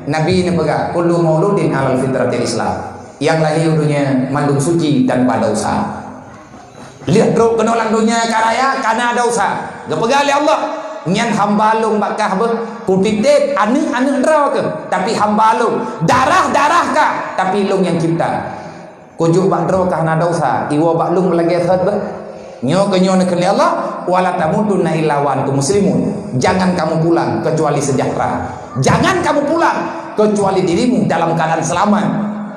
Nabi neupeugah, "Kullu mauludin alal fitratil Islam." Nyang lahé u donya mandum suci tanpa desya. Lheueh trok keunoe lam donya ka raya, ka na desya. Geupeugah lé Allah, "Nyan hamba Lôn bak kah beuh, Kutitép aneuëk-aneuëk droe keuh, tapi hamba Lôn, darah-darah kah, tapi Lôn nyang cipta." Kujok bak droe kah na desya, iwoe bak Lôn lagée thot beuh. Nyoe keuh nyoe neukheun lé Allah, "Wa la tamutunna illa wa antum muslimun." Jangan kamu pulang kecuali sejahtera. Jangan kamu pulang kecuali dirimu dalam keadaan selamat.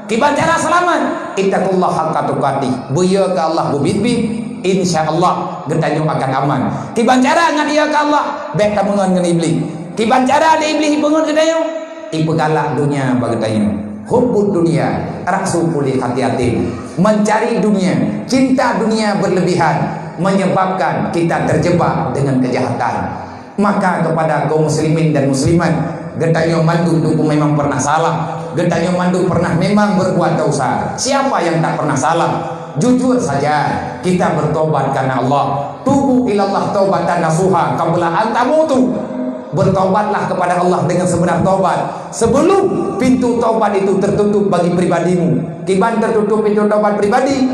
Kiban cara selamat? Ittaqullaha haqqa tuqatih. Beuyo keu Allah beubiet-biet, insya Allah geutanyoe akan aman. Kiban cara ngon iyo keu Allah? Bék tameungon ngon Iblih. Kiban cara lé Iblih ipeungon geutanyoe? Ipeugalak donya bak geutanyoe. Hubbud dunya ra'su kulli khati'atin. Mencari dunia, cinta dunia berlebihan menyebabkan kita terjebak dengan kejahatan. Maka kepada kaum muslimin dan muslimat, geutanyoe mandum memang pernah salah, geutanyoe mandum pernah memang berbuat dosa. Siapa yang tak pernah salah? Jujur saja, kita bertobat karena Allah. Tubu ilallah taubatan nasuha qabla an tamutu. Bertobatlah kepada Allah dengan sebenar tobat sebelum pintu tobat itu tertutup bagi pribadimu. Kiban tertutup pintu tobat pribadi,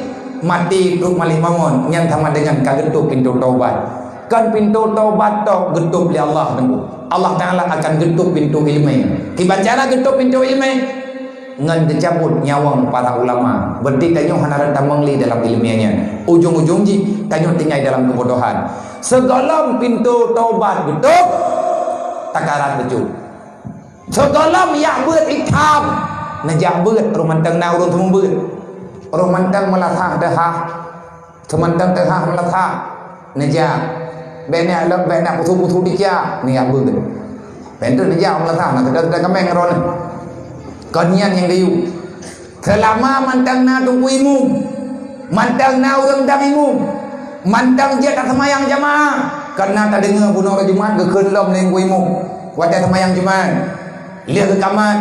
mati trok malék maut, nyan sama dengan ka geutôp pintu tobat. Kon pintu tobat tok geutôp lé Allah teungku. Allah Taala akan geutôp pintu ileumé. Kiban cara geutôp pintu ileumé? ngon teucabut nyawöng para ulama. Berarti tanyoe hana rot tamong lé dalam ileumèe nyan. Ujong-ujong jih tanyoe tinggai dalam keubodohan. Sigohlom pintoe tobat geutôp, takarat bacut. Sigohlom jak beuet itam, neujak beuet, roh mantong na ureueng seumeubeuet. Roh mantong meulasah deuhah. Seumantong teuhah meulasah, neujak. Bèk neujak lom, bèk neujak pusu-pusu dikia, neujak beuet. Bèk neujak meulasah, na teuda-teuda kaméng droeneuh. Kon nyan nyang geuyue. Seulama mantong na teungku imum, mantong na ureueng dam imum, mantong jeuet taseumayang jamaah, kareuna tadeungoe bunoe Jumat geukheun lom lé teungku imum watèe seumayang Jumat. Lheueh geukamat,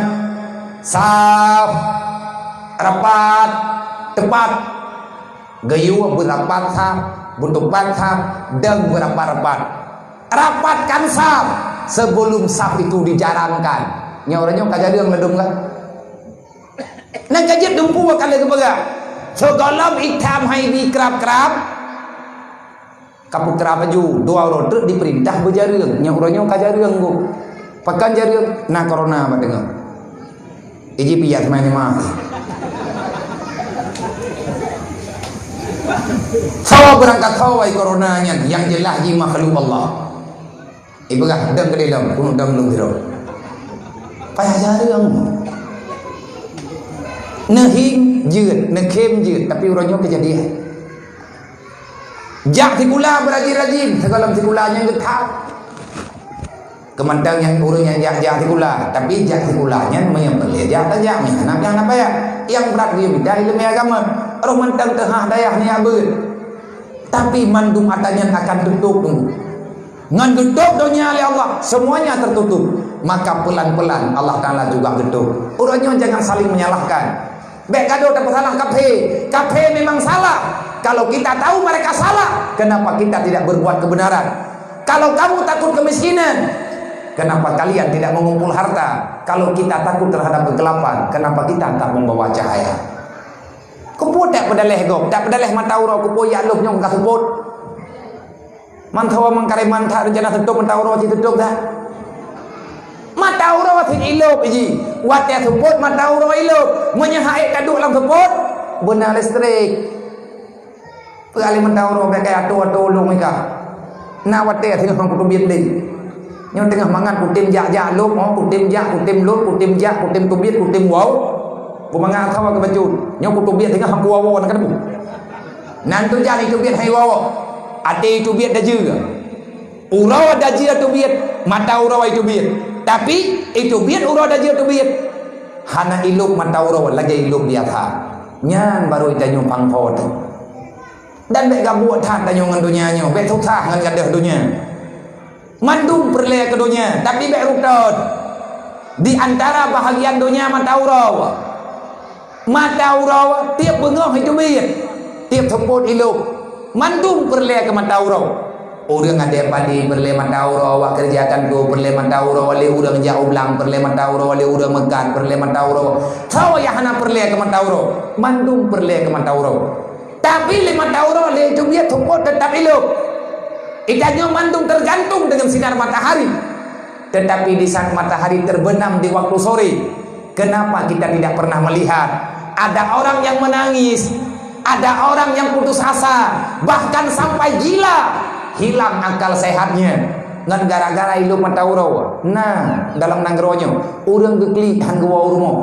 saf, rapat, teupat. Geuyue beurapat saf, beuteupat saf, dan beurapat-rapat. Rapatkan saf sebelum saf itu dijarankan. Nyoe uroe nyoe ka jareueng ladôm ka. Nyan ka jeuet dumpeue ka lheueh geupeugah. Sigohlom itam hai bi krab-krab. Ka peukrab laju, dua uroe treuk dipeurintah beujareueng. Nyoe uroe nyoe ka jareueng gob. Pakon jareueng? Na corona bak teungoh. Iji piyak main maaf. Soe beurangkat soe wai corona nyan, nyang jeulaih jih makhluk Allah. Ipeugah dong keudeh lom, keuneuk dong lôn sidroe. Payah jareueng. Neuhieng jeuet, neukhém jeuet, tapi uroe nyoe keujadian. Jak sikula beurajin-rajin, sigohlom sikula nyang geutham. Keumantong nyang ureueng nyang jak-jak sikula, tapi jak sikula nyan meunyoe peureulèe jak, tajak, meunyoe hana, hana payah. Nyang brat geuyue mita ileumèe agama. Roh mantong teuhah dayah neujak beuet. Tapi mandum atra nyan akan teutôp teungku. Ngon geutôp donya lé Allah, semuanya tertutup. Maka pelan-pelan Allah Taala juga geutôp. Uroe nyoe jangan saling menyalahkan. Bèk gadoh tapeusalah kafé. Kafé memang salah. Kalau kita tahu mereka salah, kenapa kita tidak berbuat kebenaran? Kalau kamu takut kemiskinan, kenapa kalian tidak mengumpul harta? Kalau kita takut terhadap kegelapan, kenapa kita tak membawa cahaya? Keupeue tak peudaleh gob, tak peudaleh mata uroe, keupeue jak lôb nyoe ka seupôt? Mantong mangkareman that rencana seutôb mata uroe cit seutôb dah. Mata uroe cit ilôb jih. Watèe seupôt mata uroe ilôb. Meunyoe han ék taduek lam seupôt, beuna listrik. Peue alèh mata uroe bèk kaya atô-atô ulôn ika. Na watèe singoh han kuteubiet lé. Nyoe teungoh mangat kutem jak-jak lôb, oh, kutem jak, kutem lôb, kutem jak, kutem teubiet, kutem woe. Kumangat sawa keu bacut. Nyoe kuteubiet singoh han kuwoe-woe na keudeuh. Nan tujan iteubiet hai woe-woe. Até iteubiet dajeue. Uroe dajeue teubiet, mata uroe iteubiet. Tapi iteubiet uroe dajeue teubiet. Hana ilôb mata uroe lagèe ilôb biasa. Nyan baru itanyoe pangko teuh. Dan bèk gabuek that tanyoe ngon donya nyoe, bèk susah ngon gadôh donya. Mandum peureulèe keu donya, tapi bèk ruton. Di antara bahagian donya mata uroe. Mata uroe tiep beungoh iteubiet, tiep seupôt ilôb. Mandum peureulèe keu mata uroe. Ureueng adé padi peureulèe mata uroe, awak keureuja kantô peureulèe mata uroe, lé ureueng jak u blang peureulèe mata uroe, lé ureueng meukat peureulèe mata uroe. Soe nyang hana peureulèe keu mata uroe? Mandum peureulèe keu mata uroe. Tapi lé mata uroe lé teubiet seupôt teutap ilôb. Itanyoe mandum tergantung dengan sinar matahari. Tetapi di saat matahari terbenam di waktu sore, kenapa kita tidak pernah melihat ada orang yang menangis, ada orang yang putus asa, bahkan sampai gila, hilang akal sehatnya? Ngon gara-gara ilôb mata uroe. Nah, dalam nanggroe nyoe, ureueng geuklik han geuwoe u rumoh.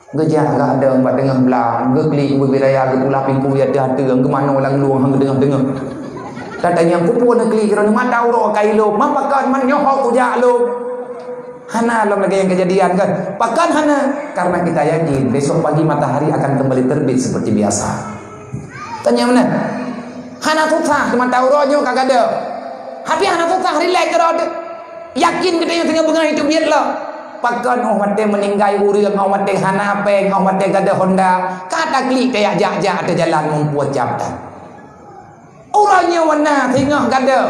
Geujak gadôh bak teungoh blang, geuklik bubé raya, geutulah pintoe ateueh-ateueh, geumanoe lam lueng han geudeungoh-deungoh. Tatanyong, "Peue neuklik droeneuh mata uroe ka ilôb, ma pakon man nyoe ho kujak lôn?" Hana lom lagèe nyang keujadian kan? Pakon hana? Karena kita yakin besok pagi matahari akan kembali terbit seperti biasa. Tanyong meunan. Hana susah mata uroe nyoe ka gadôh. Tapi hana susah rilek keudroe teuh. Yakin geutanyoe singoh beungoh iteubiet lom. Pakon óh watèe meuninggai ureueng, óh watèe hana péng, óh watèe gadôh honda, ka taklik tajak jak-jak ateueh jalan muphom cap that. Uroe nyoe na singoh gadôh,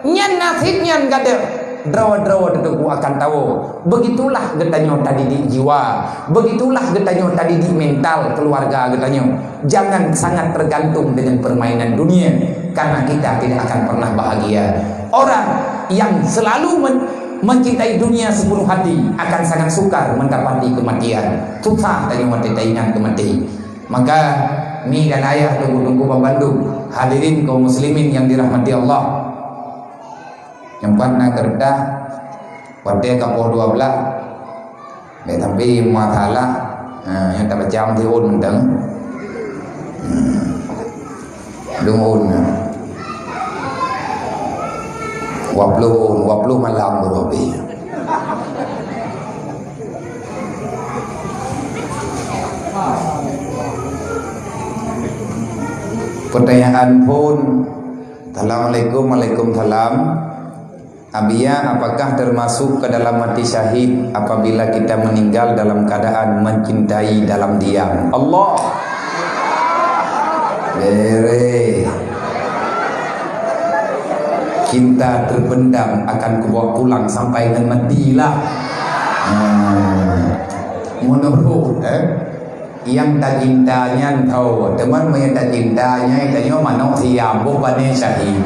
nyan naseb nyan gadôh. Droe-droe teuh Teungku akan tawoe. Begitulah geutanyoe tadidik jiwa. Begitulah geutanyoe tadidik mental keuluwarga geutanyoe. Jangan sangat tergantung dengan permainan dunia, karena kita tidak akan pernah bahagia. Orang yang selalu men-, Mencintai dunia sepenuh hati akan sangat sukar mendapati kematian. Susah tanyoe watée taingat keu maté. Maka, mi dan ayah, teungku-teungku bandum, hadirin kaum muslimin yang dirahmati Allah. Nyang ban na keureutah, watée ka poh dua belas, bèk sampai masalah, ha, nyang tabaca meusti ôn mantong. Hmm. Dum ôn na. Dua ploh ôn, dua ploh malam baru habis. Pertanyaan phon. Assalamualaikum. Waalaikumsalam. Abiya, apakah termasuk ke dalam mati syahid apabila kita meninggal dalam keadaan mencintai dalam diam? Allah. Bere. Cinta terpendam akan kubawa pulang sampai ngon mati lah. Hmm. Menurut, eh? Nyang tacinta nyan tho, teuma meunyo tacinta nyan, tanyoe manok siam, boh pane syahid.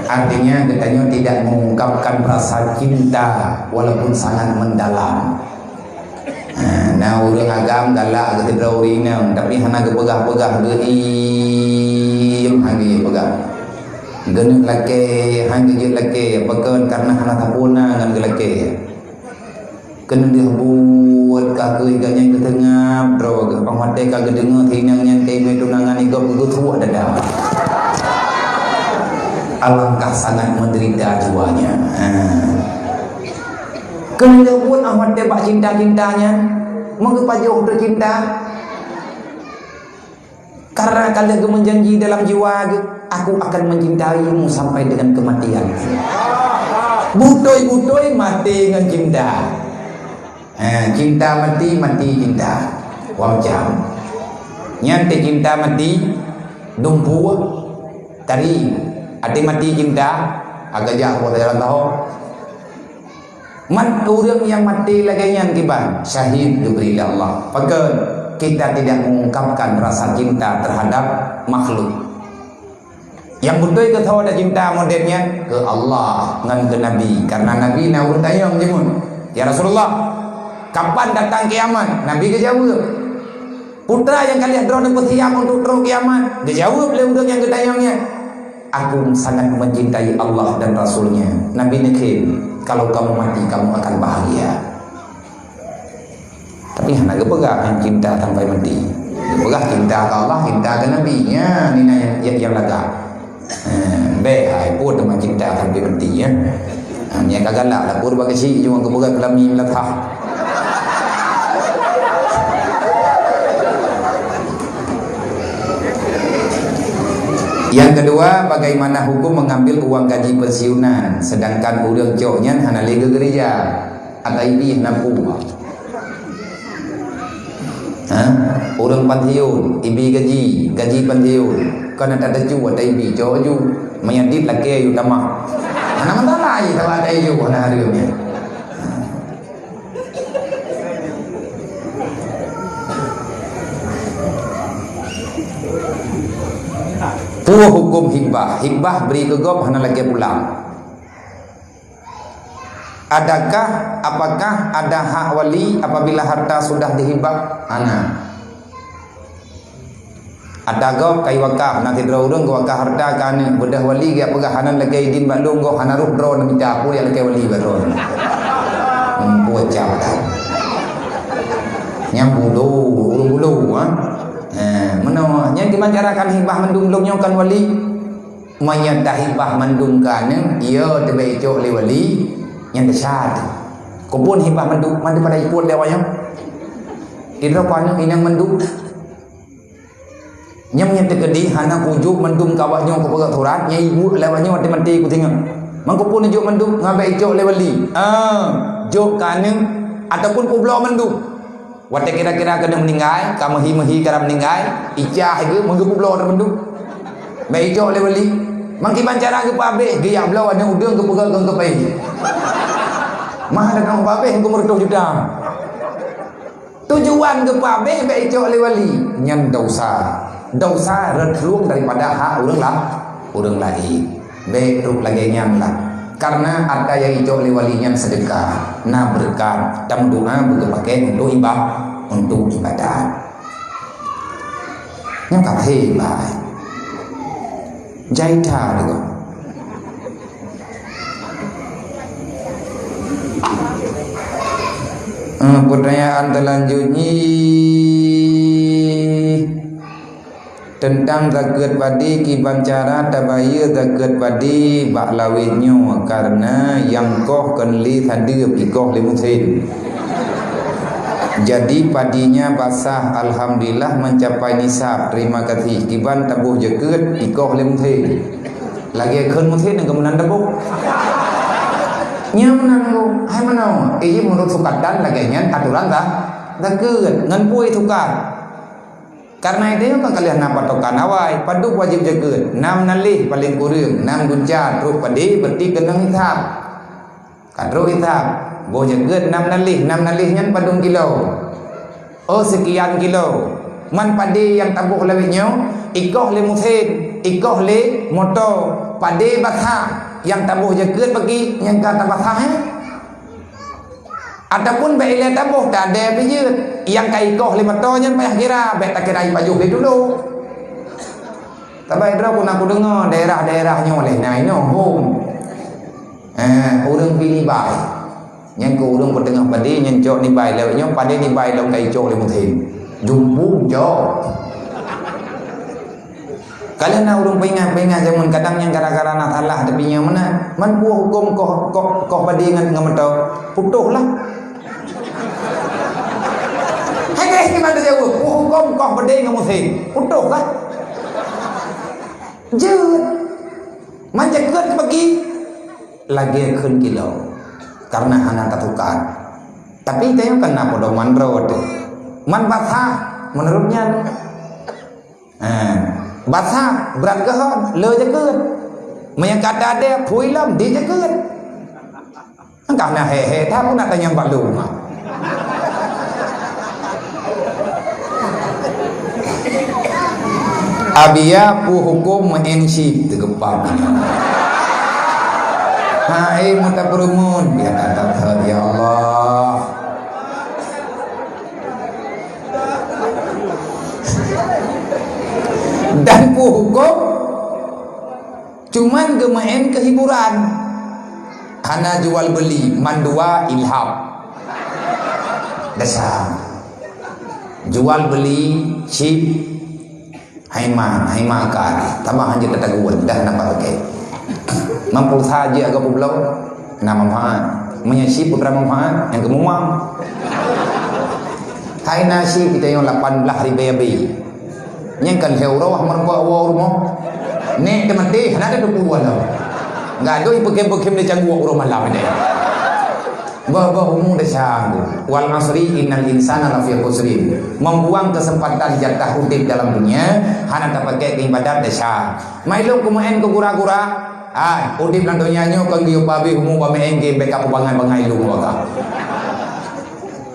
Artinya, geutanyoe tidak mengungkapkan rasa cinta walaupun sangat mendalam. Ha, na ureuëng agam galak geuteudroe ureuëng inong, tapi hana geupeugah-peugah, geuiem hana geupeugah. Geuneuk lakée, hana geujeuet lakée, pakon, karena hana sapeue na ngon geulakée. Keuneuk buet ka keuh gobnyan geuteungab droe geuh, bak watée ka geudeungoe si inong nyan ka imé tunangan, i gob geugeusuek dada. Alangkah sangat menderita jiwanya. Ha. Keuneuk buet ah watée bak cinta-cinta nyan, meugeupajoh teucinta. Karena ka lheueh geumeujanji dalam jiwa geuh, "Aku akan mencintaimu sampai dengan kematian." Beutôi-beutôi maté ngon cinta. Eh, cinta mati, mati cinta. Dua macam. Nyan teucinta mati, dumpeue, tari. Até mati cinta, agak jak buat jalan tahu. Man ureuëng nyang maté lagée nyan kiban, syahid geubri lé Allah. Pakon? Kita tidak mengungkapkan rasa cinta terhadap makhluk. Nyang beutôi keu soe tacinta model nyan? Keu Allah ngon keu Nabi. Karena Nabi na ureuëng tanyong jimeuet, "Ya Rasulullah, kapan datang kiamat?" Nabi geujaweueb. Peue teuma nyang ka lheueh droeneuh peusiab untuk troh kiamat? Geujaweueb lé ureuëng nyang geutanyong nyan, "Aku sangat mencintai Allah dan Rasul-Nya." Nabi neukheun, "Kalau kamu mati, kamu akan bahagia." Tapi hana geupeugah nyang cinta sampai mati. Geupeugah cinta keu Allah, cinta keu Nabi. Nyan, nyan nyang, nyang, nyang lagak. Eh, bèk hai, peue teuma cinta sampai mati, ya. Ha, nyan ka galak lah, peue bak keuchik, cuma geupeugah keulami meulatah. Yang kedua, bagaimana hukum mengambil uang gaji pensiunan, sedangkan ureuëng cok nyan hana lé geugeurija? Ata ibi hana peue. Ha? Ureuëng pensiun, ibi gaji, gaji pensiun. Kon ata teucu ata ibi, cok ju. Meunyo dit lakée yue tamah. Hana masalah, ié saban ata ibi, hana hareuem nyan. Peue huköm hibah? Hibah bri keu gob hana lakée pulang. Adakah, apakah ada hak wali apabila harta sudah dihibah? Hana. Ata gob ka iwakaf, na sidroe ureuëng geuwakaf harta keu aneuëk, beudôh wali geujak peugah, "Hana lakée idin bak lôn gob, hana rhoh droe neumita, peue nyang lakée wali bak droe." Muphom cam that. Nyang bulo, ureuëng bulo, ha? Ha, meunoe, nyan kiban cara kan hibah mandum lôn nyoe kan wali? Meunyo tahibah mandum keu aneuëk, yo teubèe icok lé wali, nyan desya teuh. Keupeue hibah mandum, mandum pada ikot lé awaknyan. Idroe keu aneuëk inong mandum. Nyang nyan teukeudi hana kujok mandum keu awaknyoe keu peugah surat, nyang ibuet lé awaknyoe watée maté kusingoh. Mangko peue neujok mandum, ngon bèe icok lé wali. Ah, jok keu aneuëk ataupun kubloe mandum. Watée kira-kira keuneuk meuninggai, ka meuhi-meuhi kara meuninggai, icah geuh meungeupubloe teumandum. Bèk icok lé wali. Mangkiban cara geupeuabéh, geujak bloe aneuëk udeueng geupeugah ngon keupai. Mah dak ngon peuabéh geumeureutoh juta. Tujuan geupeuabéh bèk icok lé wali. Nyan dosa. Dosa rot lueng daripada hak ureuëng la-, ureuëng laén. Bèk trok lagée nyan lah. Karena harta nyang icok lé wali nyan seudeukah, na beureukat, tameudoa beugeupaké untuk iba-, untuk ibadat. Nyoe ka lheueh iba. Jai that deungoe. Eh, pertanyaan teulanjut nyoe teuntang zakeuet padé, kiban cara tabayeue zakeuet padé bak lawét nyoe, karena nyang koh kon lé sadeueb, ikoh lé musém. Jadi padinya basah, alhamdulillah mencapai nisab. Terima kasih. Kiban taboh zakeuet, ikoh lé musém. Lagèe kheun musém nyang keumeunang taboh. Nyang meunan boh, hai meunan. Eh, meunurot sukatan lagèe nyan aturan za-, zakeuet. Ngon peue sukat? Karena itu kan kalian na patokan awai, padub wajéb zakeuet. Nam naleh paléng kureueng, nam gunca trok padé berarti keunong hisab. Ka trok hisab, boh zakeuet nam naleh, nam naleh nyan padum kilo. Oh, sekian kilo. Man padé nyang taboh lawét nyoe, ikoh lé musém, ikoh lé moto, padé basah, nyang taboh zakeuet bagi nyang ka tabasah, eh? Ataupun bèk ilèe taboh, tadèe pih jeuet. Nyang ka ikoh lé moto nyan payah kira, bèk takira ipajoh lé tulok. Tapi droe pun aku deungoe daerah-daerah nyoe leh na inoe hom. Eh, ureueng pi nibai. Nyan keu ureueng peuteungoh padé nyan cok nibai lawét nyoe, padé nibai lom ka icok lé musém. Jumpung cok. Kalau na ureueng peuingat-peuingat jameun, kadang nyang gara-gara na salah, tapi nyang meunan, man peue hukôm koh, koh, koh padé ngon, ngon moto? Putôh lah. Hai, hai, gimana jaweueb? Peue hukôm koh padé ngon musém? Putôh lah. Jeuet. Man zakeuet bagi lagèe kheun kilo. Karena hana tatuka. Tapi tanyoe kan na pedoman droe teuh. Man basah, meunurot nyan. Ha, basah, brat geuhon, le zakeuet. Meunyo ka tadèe, phui lom, di zakeuet. Engkah na he-he, dah pun nak tanyong bak lôn. Abia peue hukôm meu'en chip teugeupab nyoe. Hai, mata peureumeun, biar kata, ya Allah. Dan peue hukôm, cuman geumeu'en keu hiburan. Hana jual beuli, mandua ilham. Desya. Jual beuli chip. Hai ma, hai ma ka, tamah hanjeuet tatagun, dah nampak oke. Mampu saja agak publok, na manfaat. Meunyo chip putra manfaat, nyang keumumang. Hai na chip kita yang lapan belas ribu lebih. Nyang kan lhèe uroe meurumpok woe u rumoh. Nek teumaté, hana ada dua puluh lah. Enggak ada ipeukem-peukem di cangguek uroe malam ini. Bah, bah, umu desya. Wal asri innal insana lafi khusrin. Membuang kesempatan jatah udip dalam dunia, hana tapakai keu ibadat desya. Mai lôn kumeu'en keu gura-gura. Ah, udip lam dunia nyoe kon geuyue pabéh umu bak meu'en game bèk ka peubangai-bangai lôn baka.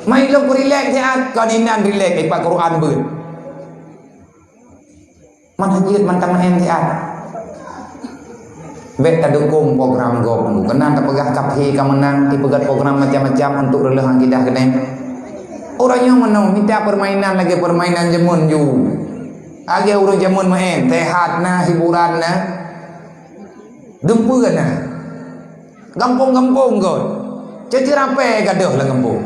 Mai lôn kurilek siat, kon inan rilek ipat Quran beuet. Man hanjeuet man tameu'en siat. Bèk tadukong program gob, keunan tapeugah kafé ka meunang, ipeugét program macam-macam untuk reuleuh akidah keunan. Ureueng nyoe meunoe mita permainan lagèe permainan jameun ju. Lagèe ureueng jameun meu'en, sehat na, hiburan na. Dumpeue na. Gampông-gampông göt. Ceuceu rapée gadôh lam gampông.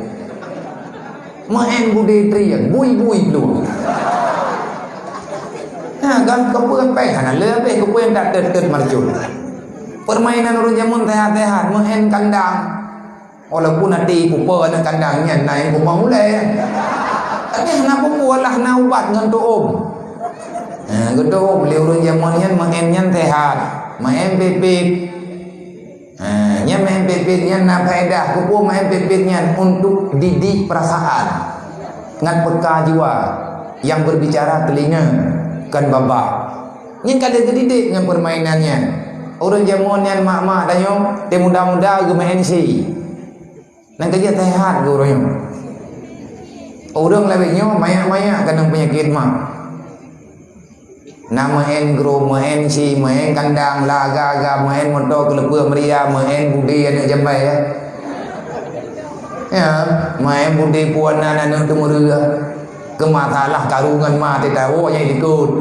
Meu'en budé trieng, bui-bui plueng. Ha, gan keupeu pèng hana le habéh keupeu nyang that teut-teut marcon. Permainan ureueng jameun sehat-sehat, meu'en kandang. Walaupun até kupa aneuk kandang nyan na nyang kupa ulèe. Tapi hana peue-peue lah na ubat ngon tu'om. Ha, geutu'om lé ureueng jameun nyan meu'en nyan sehat. Meu'en pipit. Ha, nyan main pipit nyan na faedah. Keupeue main pipit nyan? Untuk didik perasaan. Ngat peka jiwa yang berbicara telinga, kan babah. Nyan ka lheueh geudidik ngon permainan nyan. Ureueng jameun nyan mak-mak tanyoe, teuh muda-muda geumain si. Nyan ka jeuet sehat geuh ureueng nyoe. Ureueng lawét nyoe manyak-manyak keunong peunyakét mak. Na meu'en gru, meu'en si, meu'en kandang, laga-ga, meu'en moto keuleupeuek meuria, meu'en budi aneuk jambai, ya. Ya, meu'en budi puan nan aneuk teumeureuga. Keu masalah karu ngon ma teuh tawoe nyang ikot.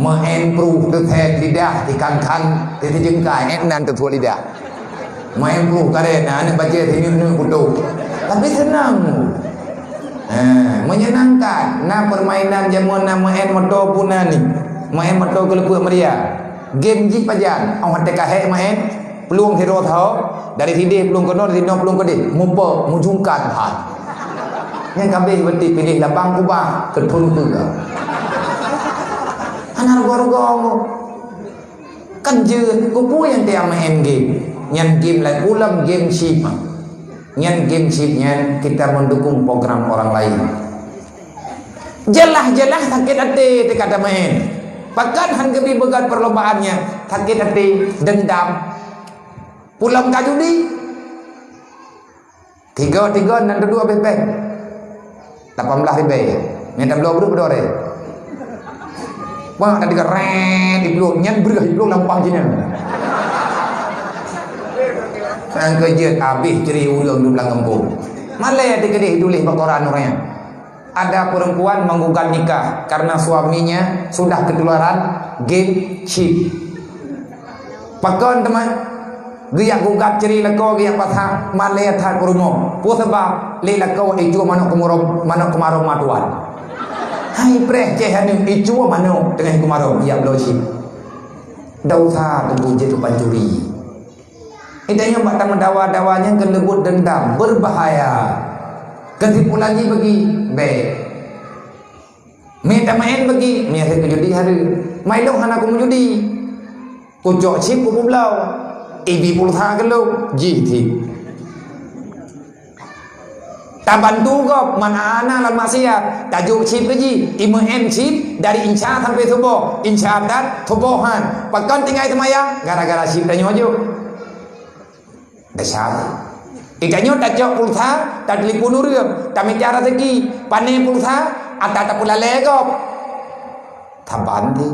Meu'en pruh teuthèe lidah, tikhan-khan, teujeungkai, 'et nan teusuet lidah. Meu'en pruh karena aneuk bajèe sineuk-neuk putôh. Tapi seunang. Ha, menyenangkan. Na permainan jameun na meu'en moto pun na ni. Meu'en moto keuleupeuek meuria. Game jih pajan. Awak teuka hék meu'en. Plueng sidroe saho. Dari sideh plueng keunoe, dari sinoe plueng keudeh. Mupa, mujungkat hat. Nyang ka abéh beuti piléh labang kubah. Keuthon peue. Hana rugoe-rugoe. Kan jeuet, keupeue nyang teuka meu'en game? Nyan game laén, ulôn game chip. Nyan game chip nyan kita mendukung program orang lain. Jeulaih-jeulaih sakét até teuka tameu'en. Pakon han geubri beugot perlombaan nyan? Sakét até, dendam. Pulang ka judi. Tiga-tiga nan dudoe abéh péng. Lapan belas ribèe. Nyang tabloe breueh beudôh ré. Wah, tadi ka rét, iplueng. Nyan breueh, iplueng lampang jih nyan. Nyang keujeuet abéh ceurita ureueng di blang gampông. Malèe teukeudeh tuléh bak koran ureueng nyan. Ada perempuan menggugat nikah karena suaminya sudah ketularan game chip. Pakon teuma? Geujak gugat ceurita lakoe, geujak pasak, malèe that peurumoh. Peue sabab? Lé lakoe icue manok keumarôm, manok keumarôm matuan. Hai preh ceh aneuk, icue manok teungoh keumarôm, jak bloe chip. Dosa teungku jeuet keu pancuri. Geutanyoe bak tameudawa-dawa nyan keuneuk buet dendam, berbahaya. Keusimpulan jih bagi, bèk. Mita meu'en bagi, mita judi hareuem. Mai lôn hana kumeujudi. Kucok chip kupeubloe. Ibi pulsa keu lôn, jih chip. Tabantu gob, man ana lam maksiat, tajok chip keu jih, imeu'en chip dari insya sampai suboh, insya that suboh han. Pakon tinggai seumayang, gara-gara chip tanyoe jok. Desya. Geutanyoe tacok pulsa, tatelepon ureueng, tamita raseuki, pané pulsa, ata tapeulalé gob. Saban ti.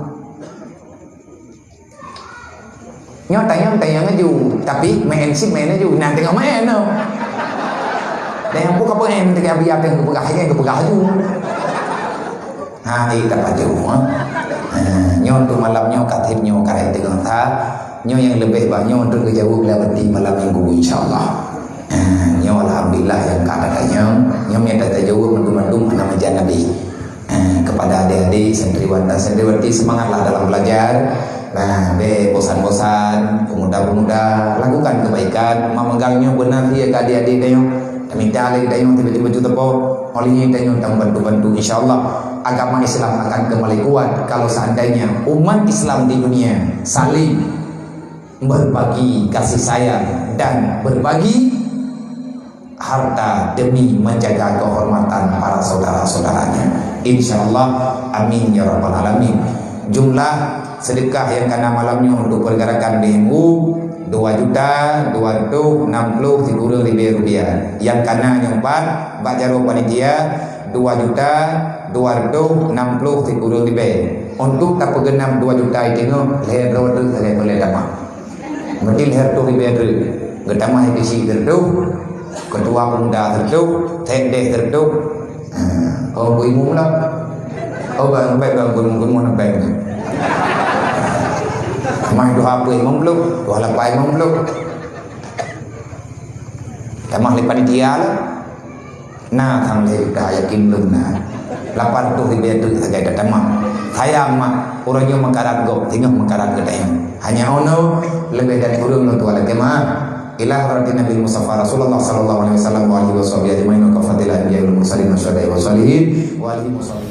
Nyoe tanyong-tanyong laju, tapi main sim main laju. Nah, teungoh main tu. Dan nyang buka pengen tengah biar tengah kepeugah, tengah kepeugah laju. Ha, eh, tak paju, ha. Ha, nyoe untuk malam nyoe, kathib nyoe, karet teungoh tha. Nyoe nyang leubeh bah nyoe untuk geujaweueb lam beuti malam minggu, insya Allah. Ha, nyoe alhamdulillah nyang ka tatanyong. Nyoe nyang tajaweueb mandum-mandum hana meujan Nabi. Eh, kepada adik-adik, santriwan dan santriwati, semangatlah dalam belajar. Nah, bèk bosan-bosan, pemuda-pemuda, lakukan kebaikan. Memegang nyoe beuna sih ya ke adik-adik tanyoe. Tamita lé tanyoe tiba-tiba ju teupok. Oleh nyan tanyoe tameubantu-bantu. Insya Allah, agama Islam akan kembali kuat kalau seandainya umat Islam di dunia saling berbagi kasih sayang dan berbagi harta demi menjaga kehormatan para saudara-saudaranya. Insya Allah, amin ya rabbal alamin. Jumlah sedekah nyang kana malam nyoe untuk pergerakan B M U, dua juta dua ratus enam puluh sikureueng ribèe rupiah. Nyang kana nyoe pat bak jaroe panitia, dua juta dua ratus enam puluh sikureueng ribèe. Untuk tapeugeunap dua juta itu, lhèe droe teuk sagai peulèe tamah. Meuti lhèe reutôh ribèe treuk. Geutamah keuchik treuk, keutua pemuda treuk, sekdes treuk. Ha, oh, bu imum lah. Oh, bang, bang, bang, bang, bang, bang. Mai dua puluh lima puluh, dua lapan lima puluh. Tamah lé panitia lah. Na tham lé ka yakin lôn na. Lapan reutôh ribèe treuk sagai tatamah. Sayang mak, ureueng nyoe meukarat gob, singoh meukarat geutanyoe. Hanya ono leubeh dari ureueng lôn tuan lakèe maaf. Ila hadratin Nabi Mustafa Rasulullah sallallahu alaihi wasallam wa alihi washabihi ajmain wa kafatil anbiya wal mursalin wa syuhada wa shalihin wa alihi washabihi.